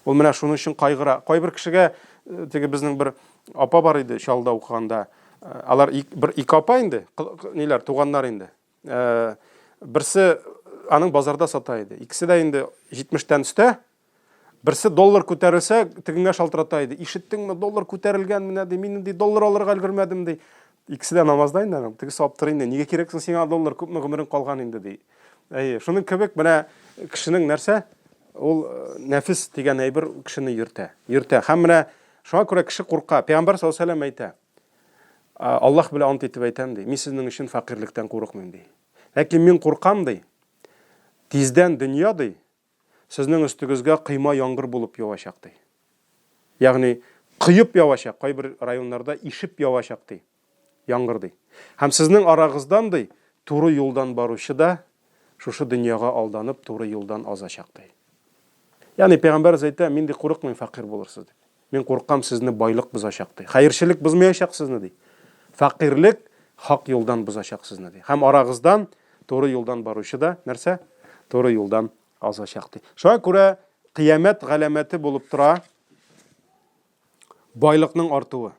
Ул менә шуның өчен кайгыра. Кайбер кешегә, э, теге безнең бер апа бар иде Чаллыда укыганда. Э, алар бер ике апа инде, ниләр, туганнар инде. Э, берсе аның базарда сата иде. Икесе дә инде 70-тән өстә. Берсе доллар күтәрелсә, тегеңә шалтырата иде. Ишеттеңме, доллар күтәрелгән менә ди, мин ди доллар алырга өлгермәдем ди. Икесе дә намазда инде аның. Тегесе аптырый инде, нигә кирәк соң сиңа доллар, күпме гомерең калган инде ди. Әйе, шуның кебек менә кешенең нәрсә? Ул э, нәфес дигән әйбер кешене йөртә. Йөртә. Һәм менә шуңа күрә кеше курка. Пәйгамбәр саллаллаһу алейһи вәсәлләм әйтә. Аллаһ белән ант итеп әйтәм ди. Мин сезнең өчен фәкыйрьлектән курыкмыйм ди. Ләкин мин куркам ди. Тиздән дөнья ди, Сезнең өстегезгә койма яңгыр булып явачак, ди. Ягъни, коеп явачак, кайбер районнарда ишеп явачак, ди. Яңгыр, ди. Һәм сезнең арагыздан, ди, туры юлдан баручы да шушы дөньяга алданып, туры юлдан азачак, ди. Ягъни, пәйгамбәребез әйтә, мин, ди, курыкмыйм фәкыйрь булырсыз, дип. Мин куркам, сезне байлык бозачак, ди. Хәерчелек бозмаячак сезне, ди. Фәкыйрьлек хак юлдан бозачак сезне, ди. Һәм арагыздан туры юлдан баручы да нәрсә? Туры юлдан Азачак ди. Шуңа күрә кыямәт галәмәте булып тора байлыкның артуы.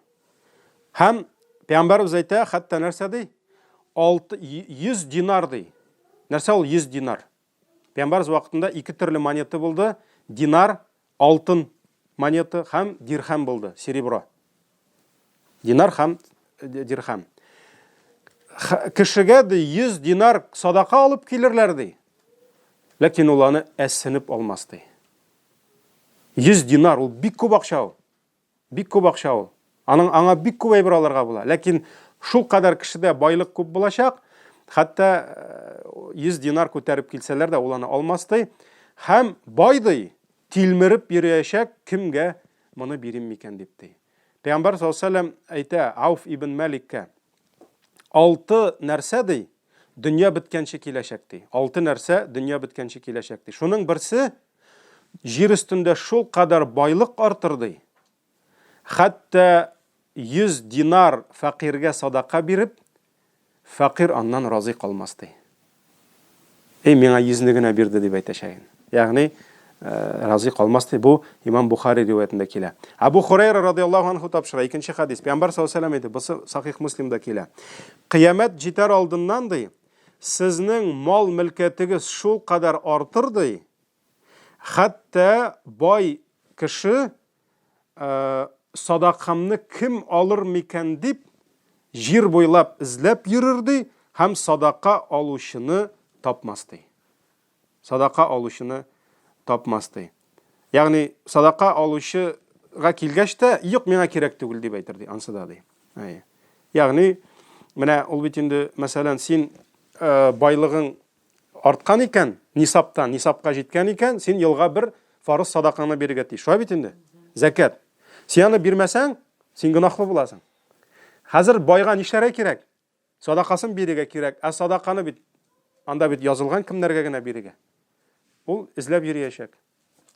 Һәм пәйгамбәребез әйтә, хәтта нәрсә ди? 100 динар ди. Нәрсә ул 100 динар? Пәйгамбәребез вакытында ике төрле монета булды. Динар, алтын монета һәм дирхәм булды, серебро. Динар һәм э, дирхәм. Кешегә ди 100 динар садака алып килерләр ди. Ләкин ул аны әсенеп алмас ди. 100 динар ул бик күп акча ул. Бик күп акча ул. Аның аңа бик күп әйбер алырга була. Ләкин шул кадәр кешедә байлык күп булачак, хәтта 100 э, динар күтәреп килсәләр дә ул аны алмас ди. Һәм бай ди, тилмереп йөриячәк, кемгә моны бирим микән дип ди. Пәйгамбәр саллаллаху әйтә Ауф ибн Маликкә, алты нәрсә ди, дөнья беткәнче киләчәк ди. Алты нәрсә дөнья беткәнче киләчәк ди. Шуның берсе Җир өстендә шул кадәр байлык артыр, ди, хәтта 100 динар фәкыйрьгә садака биреп, фәкыйрь аннан разый калмас, ди. Эй, миңа йөзне генә бирде, дип әйтәчәген. Ягъни, э, разый калмас, ди. Бу Имам Бухари риваятендә килә. Абу Хурайра радиаллаһу анху тапшыра, икенче хадис. Пәйгамбәр саллаллаһу алейһи ва әйтте, бусы Сахих Муслимда килә. Кыямәт җитәр алдыннан, ди, Сезнең мал-мөлкәтегез шулкадәр артыр, ди, хәтта бай кеше, садакамны кем алыр микән дип, җир буйлап эзләп йөрер, ди, һәм садака алучыны тапмас, ди. Садака алучыны тапмас, ди. Ягъни, садака алучыга килгәч тә, юк, миңа кирәк түгел, дип әйтер, ди, ансы да, ди. Әйе. Ягъни, менә ул бит инде, мәсәлән, син э, байлыгың арткан икән, нисаптан, нисапка җиткән икән, син елга бер фарыз садакаңны бирергә тиеш. Шулай бит инде? Зәкят. Син аны бирмәсәң, син гөнаһлы буласың. Хәзер байга нишләргә кирәк? Садакасын бирергә кирәк. Ә садаканы бит анда бит язылган кемнәргә генә бирергә. Ул эзләп йөриячәк.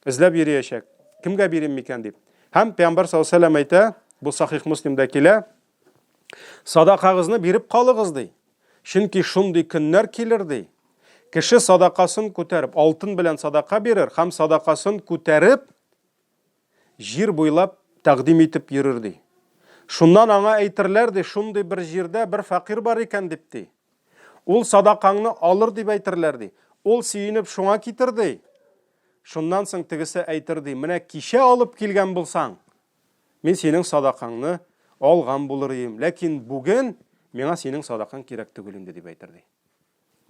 Эзләп йөриячәк. Кемгә бирим микән дип. Һәм Пәйгамбәр саллаллаһу алейһи ва әйтә, бу Сахих Муслимда килә, садакагызны биреп калыгыз ди. Чөнки шундый көннәр килер ди. Кеше садакасын күтәреп, алтын белән садака бирер һәм садакасын күтәреп җир буйлап тәкъдим итеп йөрер, ди. Шуннан аңа әйтерләр, ди, шундый бер җирдә бер фәкыйрь бар икән, дип, ди. Ул садакаңны алыр, дип әйтерләр, ди. Ул сөенеп шуңа китер, ди. Шуннан соң тегесе әйтер, ди, менә кичә алып килгән булсаң, мин синең садакаңны алган булыр идем, ләкин бүген миңа синең садакаң кирәк түгел инде, дип әйтер, ди.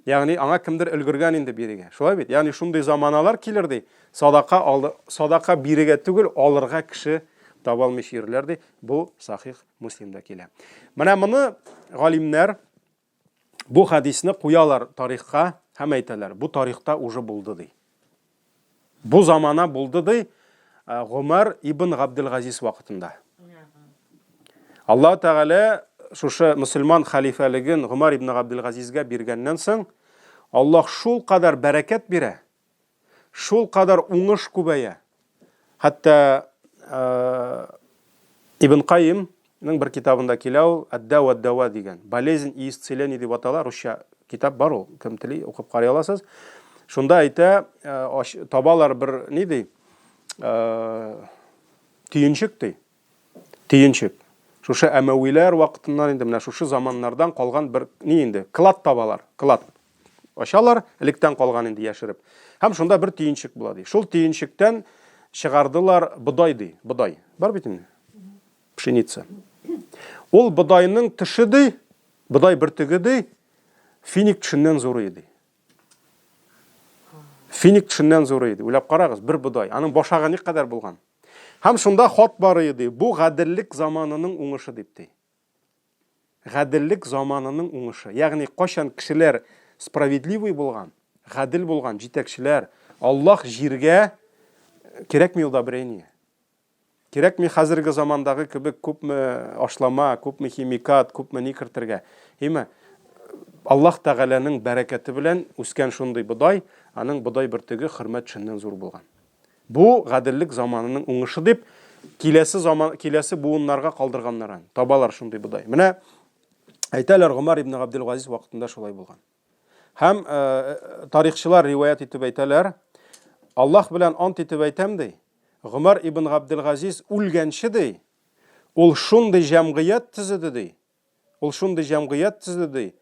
Ягъни аңа кемдер өлгергән инде бирегә. Шулай бит? Ягъни шундый заманалар килер ди. Садака алды, садака бирегә түгел, алырга кеше таба алмый йөриләр ди. Бу Сахих Муслимда килә. Менә моны галимнәр бу хадисне куялар тарихка һәм әйтәләр, бу тарихта уже булды ди. Бу замана булды ди э, Гомәр ибн Габделгазиз вакытында. Аллаһ Тәгалә шушы мөселман хәлифәлеген Гомәр ибн Габделгазизгә биргәннән соң, Аллаһ шул кадәр бәрәкәт бирә, шул кадәр уңыш күбәя. Хәтта э, Ибн Каимның бер китабында килә ул Әд-дәва дәва дигән. Болезнь и исцеление дип атала, русча китап бар ул, кем тели укып карый аласыз. Шунда әйтә, э, табалар бер ни ди? Э, төенчек ди. Төенчек. Шушы әмәвиләр вакытыннан инде менә шушы заманнардан калган бер ни инде, клад табалар, клад. Ачалар, электән калган инде яшереп. Һәм шунда бер төенчек була ди. Шул төенчектән чыгардылар бодай ди, бодай. Бар бит инде. Пшеница. Ул бодайның төше ди, бодай бөртеге ди, финик төшеннән зур иде. Финик төшеннән зур иде. Уйлап карагыз, бер бодай. Аның башагы никадәр булган. Һәм шунда хат бар иде. Бу гаделлек заманының уңышы дип ди. Гаделлек заманының уңышы. Ягъни кайчан кешеләр справедливый булган, гадел булган җитәкчеләр, Аллаһ җиргә кирәкми удобрение. Кирәкми хәзерге замандагы кебек күпме ашлама, күпме химикат, күпме ни кертергә. Име? Аллаһ Тәгаләнең бәрәкәте белән үскән шундый бодай, аның бодай бөртеге хөрмә төшеннән зур булган. Бу гаделлек заманының уңышы дип киләсе заман, киләсе буыннарга калдырганнар аны. Табалар шундый бодай. Менә әйтәләр Гомәр ибн Габделгазиз вакытында шулай булган. Һәм э, тарихчылар риваять итеп әйтәләр, Аллаһ белән ант итеп әйтәм, ди, Гомәр ибн Габделгазиз үлгәнче, ди, ул шундый җәмгыять төзеде, ди, ул шундый җәмгыять төзеде, ди,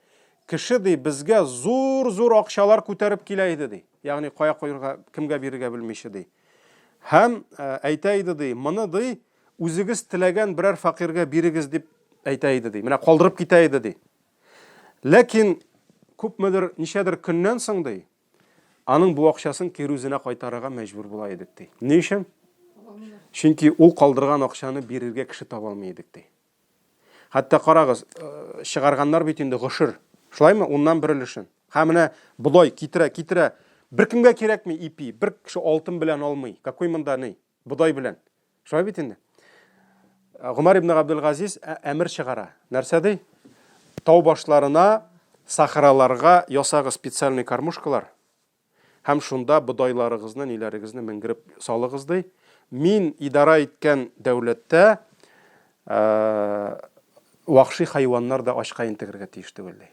кеше, ди, безгә зур-зур акчалар күтәреп килә иде, ди, ягъни кая куерга, кемгә бирергә белмичә, ди. Һәм әйтә иде, ди, моны, ди, үзегез теләгән берәр фәкыйрьгә бирегез, дип әйтә иде, ди. Менә калдырып китә иде, ди. Ләкин күпмедер, ничәдер көннән соң, ди, Аның бу акчасын кире үзенә кайтарырга мәҗбүр була идек, ди. Ни өчен? Чөнки ул калдырган акчаны бирергә кеше таба алмый идек, ди. Хәтта карагыз, э, чыгарганнар бит инде гошер. Шулаймы? Уннан бер өлешен. Һәм менә бодай китерә, китерә. Беркемгә кирәкми ипи, бер кеше алтын белән алмый. Какой монда ни? Бодай белән. Шулай бит инде. Гомәр ибн Габдулгазиз әмер чыгара. Нәрсә ди? Тау башларына, сахраларга ясагыз специальный кормушкалар һәм шунда бодайларыгызны, ниләрегезне менгереп салыгыз ди. Мин идара иткән дәүләттә вахши хайваннар да ачка интегергә тиеш түгел ди.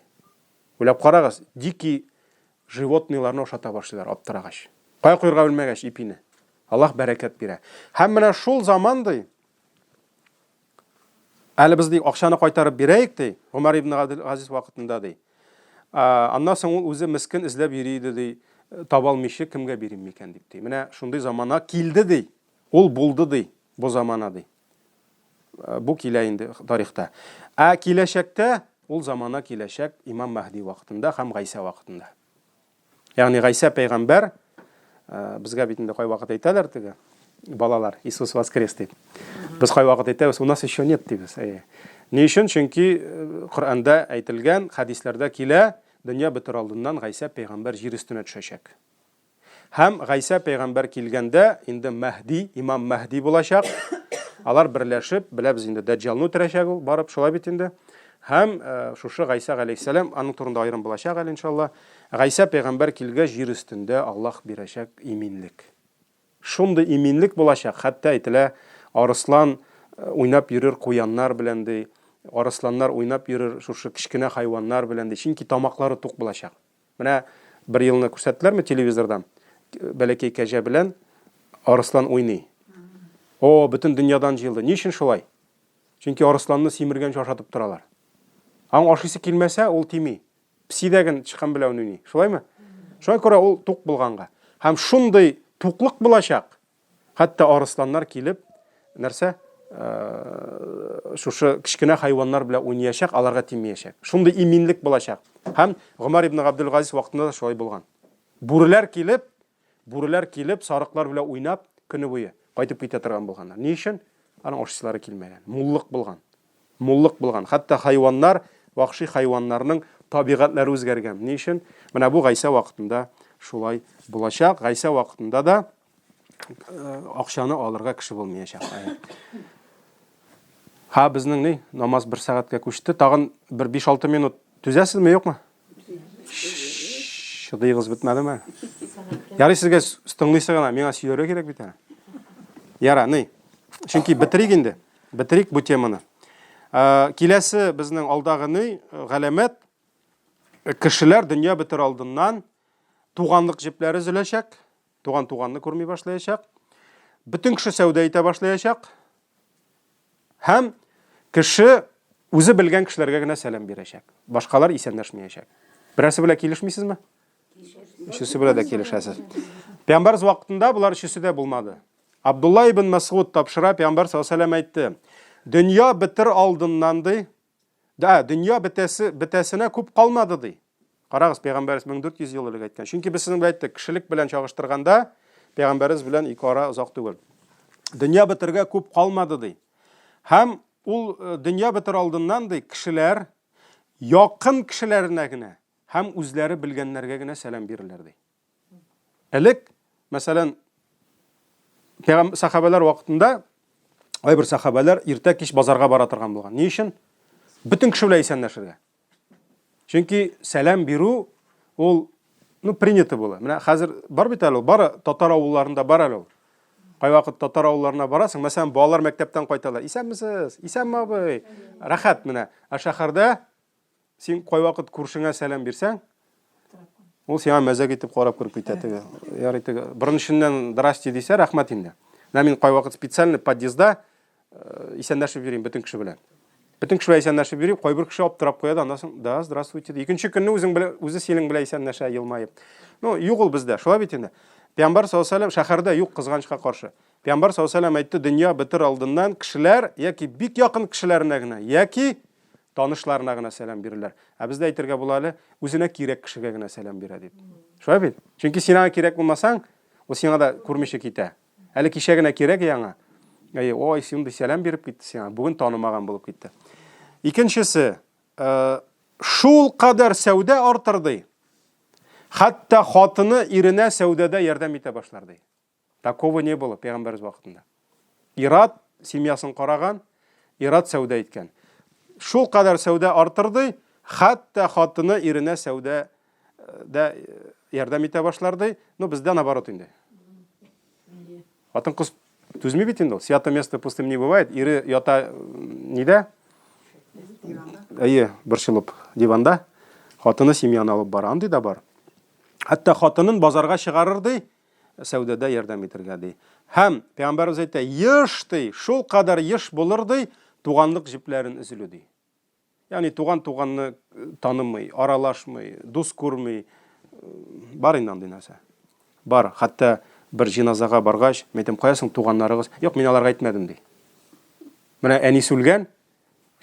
Уйлап карагыз, дикий животныйларны ашата башлыйлар аптырагач. Кая куярга белмәгәч ипине. Аллаһ бәрәкәт бирә. Һәм менә шул заман ди, әле без ди акчаны кайтарып бирәек ди, Гомәр ибн Газиз вакытында ди. Аннан соң ул үзе мескен эзләп йөри иде ди, таба алмыйча кемгә бирим микән дип ди. Менә шундый замана килде ди. Ул булды ди, бу замана ди. Бу килә инде тарихта. Ә киләчәктә ул замана киләчәк Имам Мәһди вакытында һәм Гайсә вакытында. Ягъни Гайсә пәйгамбәр безгә бит инде кайвакыт әйтәләр теге балалар Иисус воскрес дип. Без кайвакыт әйтәбез, у нас еще нет дибез. Әйе. Ни өчен? Чөнки Коръәндә әйтелгән, хәдисләрдә килә, дөнья бетер алдыннан Гайсә пәйгамбәр җир өстенә төшәчәк. Һәм Гайсә пәйгамбәр килгәндә, инде Мәһди, имам Мәһди булачак. Алар берләшеп, беләбез инде, Дәҗҗалны үтерәчәк ул, барып, шулай бит инде. Һәм шушы Гайсә галәйһиссәлам, аның турында аерым булачак әле, иншалла. Гайсә пәйгамбәр килгәч, җир өстендә Аллаһ бирәчәк иминлек. Шундый иминлек булачак, хәтта әйтелә, арыслан уйнап йөрер куяннар белән, ди, арысланнар уйнап йөрер шушы кечкенә хайваннар белән, ди, чөнки тамаклары тук булачак. Менә бер елны күрсәттеләрме телевизордан? Бәләкәй кәҗә белән арыслан уйный. О, бөтен дөньядан җыелды. Ни өчен шулай? Чөнки арысланны симергәнче ашатып торалар. Аң ашыйсы килмәсә, ул тими. Песи дә ген тычкан белән уйный. Шулаймы? Шуңа күрә ул тук булганга. Һәм шундый туклык булачак, хәтта арысланнар килеп, нәрсә? Шушы кечкенә хайваннар белән уйнаячак, аларга тимиячәк. Шундый иминлек булачак. Һәм Гомәр ибн Габдулгазиз вакытында да шулай булган. Бүреләр килеп, Бүреләр килеп, сарыклар белән уйнап, көне буе кайтып китә торган булганнар. Ни өчен? Аның ашыйсылары килмәгән. Муллык булган. Муллык булган. Хәтта хайваннар, вахши хайваннарның табигатьләре үзгәргән. Ни өчен? Менә бу Гайсә вакытында шулай булачак. Гайсә вакытында да э, акчаны алырга кеше булмаячак. Ха, безнең ни, намаз бер сәгатькә күчте. Тагын бер 5-6 минут түзәсезме, юкмы? Чыдыегыз бетмәдеме? Ярый сезгә тыңлыйсы гына, миңа сөйләргә кирәк бит әле. Яра, ни? Чөнки бетерик инде. Бетерик бу теманы. Ә, киләсе безнең алдагы ни галәмәт кешеләр дөнья бетер алдыннан туганлык җепләре өзеләчәк, туган туганны күрми башлаячак. Бөтен кеше сәүдә итә башлаячак. Һәм кеше үзе белгән кешеләргә генә сәлам бирәчәк. Башкалар исәнләшмәячәк. Берәрсе белән килешмисезме? Өчесе белән дә килешәсез. Пәйгамбәрбез вакытында болар өчесе дә булмады. Абдулла ибн Мәсгуд тапшыра, пәйгамбәр саллаллаһу алейһи вәсәлләм әйтте: "Дөнья бетер алдыннан ди, Да, дөнья бетәсе, бетәсенә күп калмады ди. Карагыз, пәйгамбәребез 1400 ел элек әйткән. Чөнки без сезнең белән әйттек, кешелек белән чагыштырганда, пәйгамбәребез белән ике ара озак түгел. Дөнья бетергә күп калмады ди. Һәм ул э, дөнья бетер алдыннан ди, кешеләр якын кешеләренә генә һәм үзләре белгәннәргә генә сәлам бирерләр ди. Элек, мәсәлән, сахабәләр вакытында кайбер сахабәләр иртә кич базарга бара торган булган. Ни өчен? Бөтен кеше белән исәнләшергә. Чөнки сәлам бирү ул ну принято было. Менә хәзер бар бит әле ул, бары татар авылларында бар әле ул. Кайвакыт татар авылларына барасың, мәсәлән, балалар мәктәптән кайталар. Исәнмесез? Исәнме, абый? Рәхәт менә. Ә шәһәрдә Син кайвакыт күршеңә сәлам бирсәң, Ул сиңа мәзәк итеп карап кереп китә теге. Ярый теге. Борын эченнән здрасте дисә, рәхмәт инде. Менә мин кайвакыт специально подъездда э, исәнләшеп йөрим бөтен кеше белән. Бөтен кеше белән исәнләшеп йөрим, кайбер кеше аптырап куя да, аннан соң, да, здравствуйте. Икенче көнне үзең белән, үзе синең белән исәнләшә, елмаеп. Ну, юк ул бездә, шулай бит инде. Пәйгамбәр саллаллаһу алейһи вәсәлләм шәһәрдә юк кызганычка каршы. Пәйгамбәр саллаллаһу алейһи вәсәлләм әйтте, дөнья бетер алдыннан кешеләр яки бик якын кешеләренә генә, яки танышларына гына сәлам бирерләр. Ә бездә әйтергә була әле, үзенә кирәк кешегә генә сәлам бирә дип. Шулай бит? Чөнки син аңа кирәк булмасаң, ул сиңа да күрмичә китә. Әле кичә генә кирәк аңа. Әй, ой, шундый сәлам биреп китте сиңа. Бүген танымаган булып китте. Икенчесе, э, шул кадәр сәүдә артыр ди. Хәтта хатыны иренә сәүдәдә ярдәм итә башлар ди. Такого не было пәйгамбәребез вакытында. Ират семьясын караган, ират сәүдә иткән. Шул кадәр сәүдә артырды, хәтта хатыны иренә сәүдә э, дә э, ярдәм итә башларды. Ну, бездә наоборот инде. Хатын-кыз түзми бит инде ул. Свято место пустым не бывает. Ире ята нидә? Әйе, борчылып диванда. Хатыны семьяны алып бара. Андый да бар. Хәтта хатынын базарга чыгарыр ди, сәүдәдә ярдәм итергә ди. Һәм пәйгамбәребез әйтә, еш ди, шул кадәр еш булыр ди, туганлык җепләрен өзелү ди. Ягъни туган туганны э, танымый, аралашмый, дус күрми. Э, бар инде андый нәрсә. Бар, хәтта бер җиназага баргач, мин әйтәм, кая соң туганнарыгыз? Юк, мин аларга әйтмәдем ди. Менә әнисе үлгән,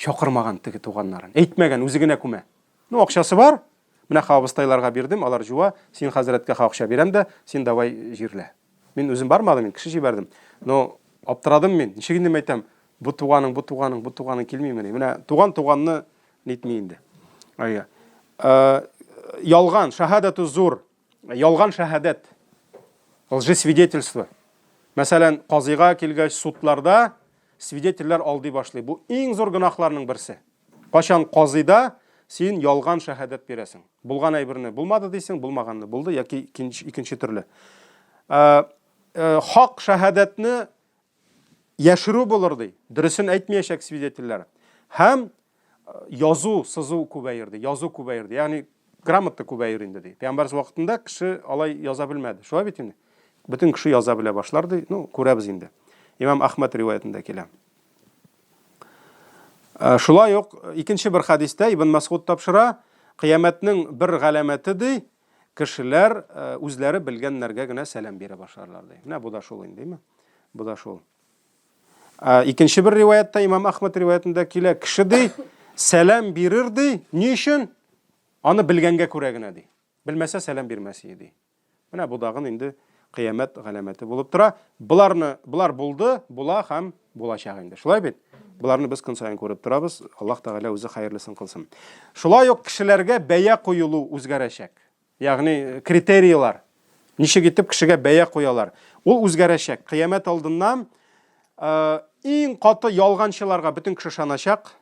чакырмаган теге туганнарын. Әйтмәгән, үзе генә күмә. Ну, акчасы бар. Менә абыстайларга бирдем, алар җуа. Син хәзрәткә акча бирәм дә, син давай җирлә. Мин үзем бармадым, мин кеше җибәрдем. Но аптырадым мин. Ничек инде әйтәм, бу туганың, бу туганың, бу туганың килмимени? Менә туган туганны нитми инде. Әйе. Э, ялган, шахадату зур. Ялган шахадат. Лжесвидетельство. Мәсәлән, казыйга килгәч, судларда свидетельләр алдый башлый. Бу иң зур гөнаһларның берсе. Кайчан казыйда син ялган шәһадәт бирәсең. Булган әйберне булмады дисең, булмаганны булды яки икенче төрле. Э, э, хак шәһадәтне яшерү булыр ди. Дөресен әйтмәячәк свидетельләр. Һәм э, язу, сызу күбәер ди. Язу күбәер ди. Ягъни грамота күбәер инде ди. Пәйгамбәрбез вакытында кеше алай яза белмәде. Шулай бит инде. Бөтен кеше яза белә башлар ди. Ну, күрәбез инде. Имам Ахмад риваятендә килә. Э, шулай ук икенче бер хәдистә Ибн Масгуд тапшыра, кыямәтнең бер галәмәте ди, кешеләр э, үзләре белгәннәргә генә сәлам бирә башларлар ди. Менә бу да шул инде, димме? Бу да шул. Э, икенче бер риваятта Имам Ахмад риваятендә килә, кеше ди, сәлам бирер ди, ни өчен? Аны белгәнгә күрә генә ди. Белмәсә сәлам бирмәс иде ди. Менә бу дагын инде кыямәт галәмәте булып тора. Боларны, болар булды, була һәм булачак инде. Шулай бит? Боларны без көн саен күреп торабыз. Аллаһ Тәгалә үзе хәерлесен кылсын. Шулай ук кешеләргә бәя куелу үзгәрәчәк. Ягъни критерийлар. Ничек итеп кешегә бәя куялар? Ул үзгәрәчәк. Кыямәт алдыннан э, иң каты ялганчыларга бөтен кеше ышаначак.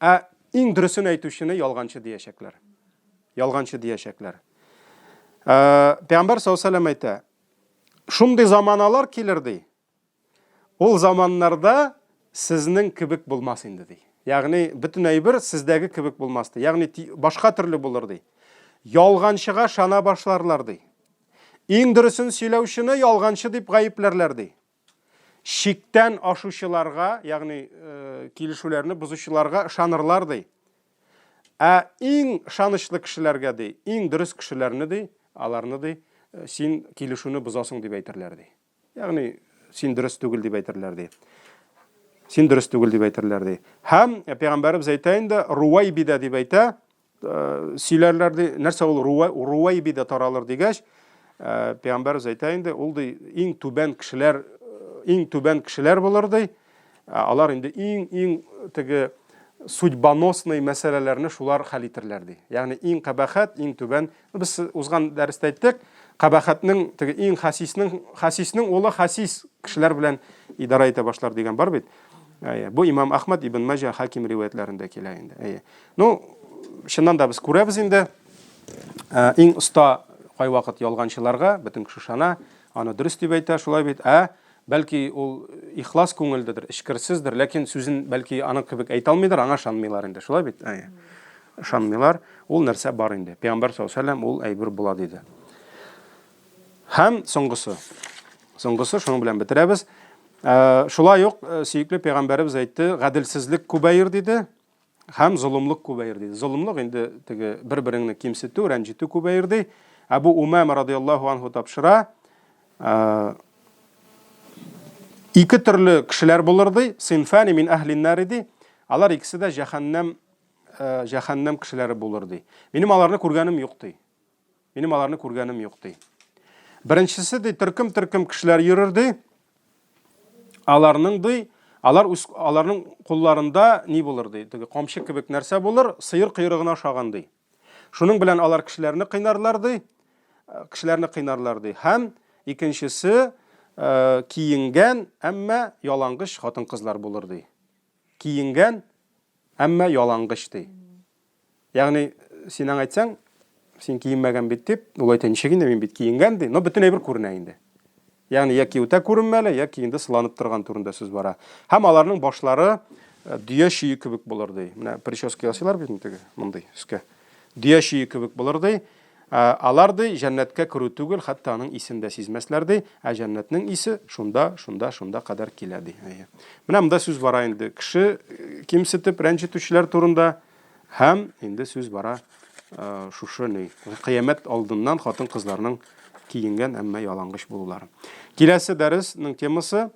Ә иң дөресен әйтүчене ялганчы диячәкләр. Ялганчы диячәкләр. Ә, Пәйгамбәр саллаллаху әйтә, шундый заманалар килер ди. Ул заманнарда сезнең кебек булмас инде ди. Ягъни бөтен әйбер сездәге кебек булмас ди. Ягъни башка төрле булыр ди. Ялганчыга шана башларлар ди. Иң дөресен сөйләүчене ялганчы дип гаепләрләр ди. Чиктән ашучыларга, ягъни э, килешүләрне бозучыларга ышанырлар ди. Ә иң ышанычлы кешеләргә ди, иң дөрес кешеләрне ди, аларны ди, э, син килешүне бозасың дип әйтерләр ди. Ягъни син дөрес түгел дип әйтерләр ди. Син дөрес түгел дип әйтерләр ди. Һәм э, пәйгамбәребез әйтә инде, Руайбида дип әйтә, Э, сөйләрләр ди, нәрсә ул Руайбида таралыр дигәч, э, пәйгамбәребез әйтә инде, ул ди иң түбән кешеләр, э, иң түбән кешеләр булыр ди. Алар инде иң-иң теге судьбоносный мәсьәләләрне шулар хәл итерләр ди. Ягъни иң кабахәт, иң түбән. Без узган дәрестә әйттек, кабахәтнең теге иң хасиснең хасиснең улы хасис кешеләр белән идарә итә башлар дигән бар бит. Әйе, бу имам Ахмад ибн Маҗа Хаким риваятләрендә килә инде. Әйе. Ну, чыннан да без күрәбез инде. Ә, иң оста кайвакыт ялганчыларга бөтен кеше ышана, аны дөрес дип әйтә, шулай бит. Ә бәлки ул ихлас күңелдедер, эчкерсездер, ләкин сүзен бәлки аның кебек әйтә алмыйдыр, аңа ышанмыйлар инде, шулай бит? Әйе. ышанмыйлар. Ул нәрсә бар инде. Пәйгамбәр саллаллаһу алейһи ва сәлләм ул әйбер була диде. Һәм соңгысы. Соңгысы, шуның белән бетерәбез. Э, шулай ук э, сөекле пәйгамбәребез әйтте, гаделсезлек күбәер диде һәм золымлык күбәер диде. Золымлык инде теге бер-береңне кимсетү, рәнҗетү күбәер ди. Әбу Умама радияллаһу анху тапшыра, э, ике төрле кешеләр булыр ди, синфани мин әһлин нар ди. Алар икесе дә җәһәннәм җәһәннәм кешеләре булыр ди. Минем аларны күргәнем юк ди. Минем аларны күргәнем юк, ди. Беренчесе, ди, төркем-төркем кешеләр йөрер, ди. Аларның, ди, алар үз, аларның кулларында ни булыр, ди, теге камчы кебек нәрсә булыр, сыер койрыгына ошаган, ди. Шуның белән алар кешеләрне кыйнарлар, ди. Э, кешеләрне кыйнарлар, ди. Һәм икенчесе, э, киенгән, әмма ялангыч хатын-кызлар булыр, ди. Киенгән, әмма ялангыч, ди. Ягъни, син аңа әйтсәң, син киенмәгән бит дип, ул әйтә, ничек инде мин бит киенгән ди, но бөтен әйбер күренә инде. Ягъни, яки үтә күренмәле, яки инде сыланып торган турында сүз бара. Һәм аларның башлары э, дөя чөе кебек булыр ди. Менә прическа ясыйлар бит инде теге, мондый өскә. Дөя чөе кебек булыр ди. Э, алар ди, җәннәткә керү түгел, хәтта аның исен дә сизмәсләр ди, ә җәннәтнең исе шунда, шунда, шунда кадәр килә ди. Әйе. Менә монда сүз бара инде кеше э, кимсетеп рәнҗетүчеләр турында. Һәм инде сүз бара шушы ни, кыямәт алдыннан хатын-кызларның киенгән, әмма ялангыч булулары. Киләсе дәреснең темасы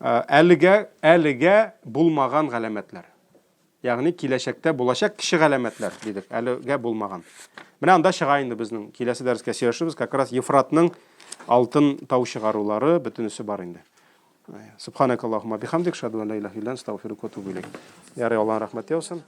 әлегә әлегә булмаган галәмәтләр. Ягъни киләчәктә булачак кече галәмәтләр дидек, әлегә булмаган. Менә анда чыга инде безнең киләсе дәрескә сөйләшербез, как раз Ефратның алтын тау чыгарулары, бөтенесе бар инде. Субханакаллахума бихамдик, шаду ан ла илаха илля анта, астагфирука ва атубу илейк. Ярый, Аллаһның рәхмәте яусын.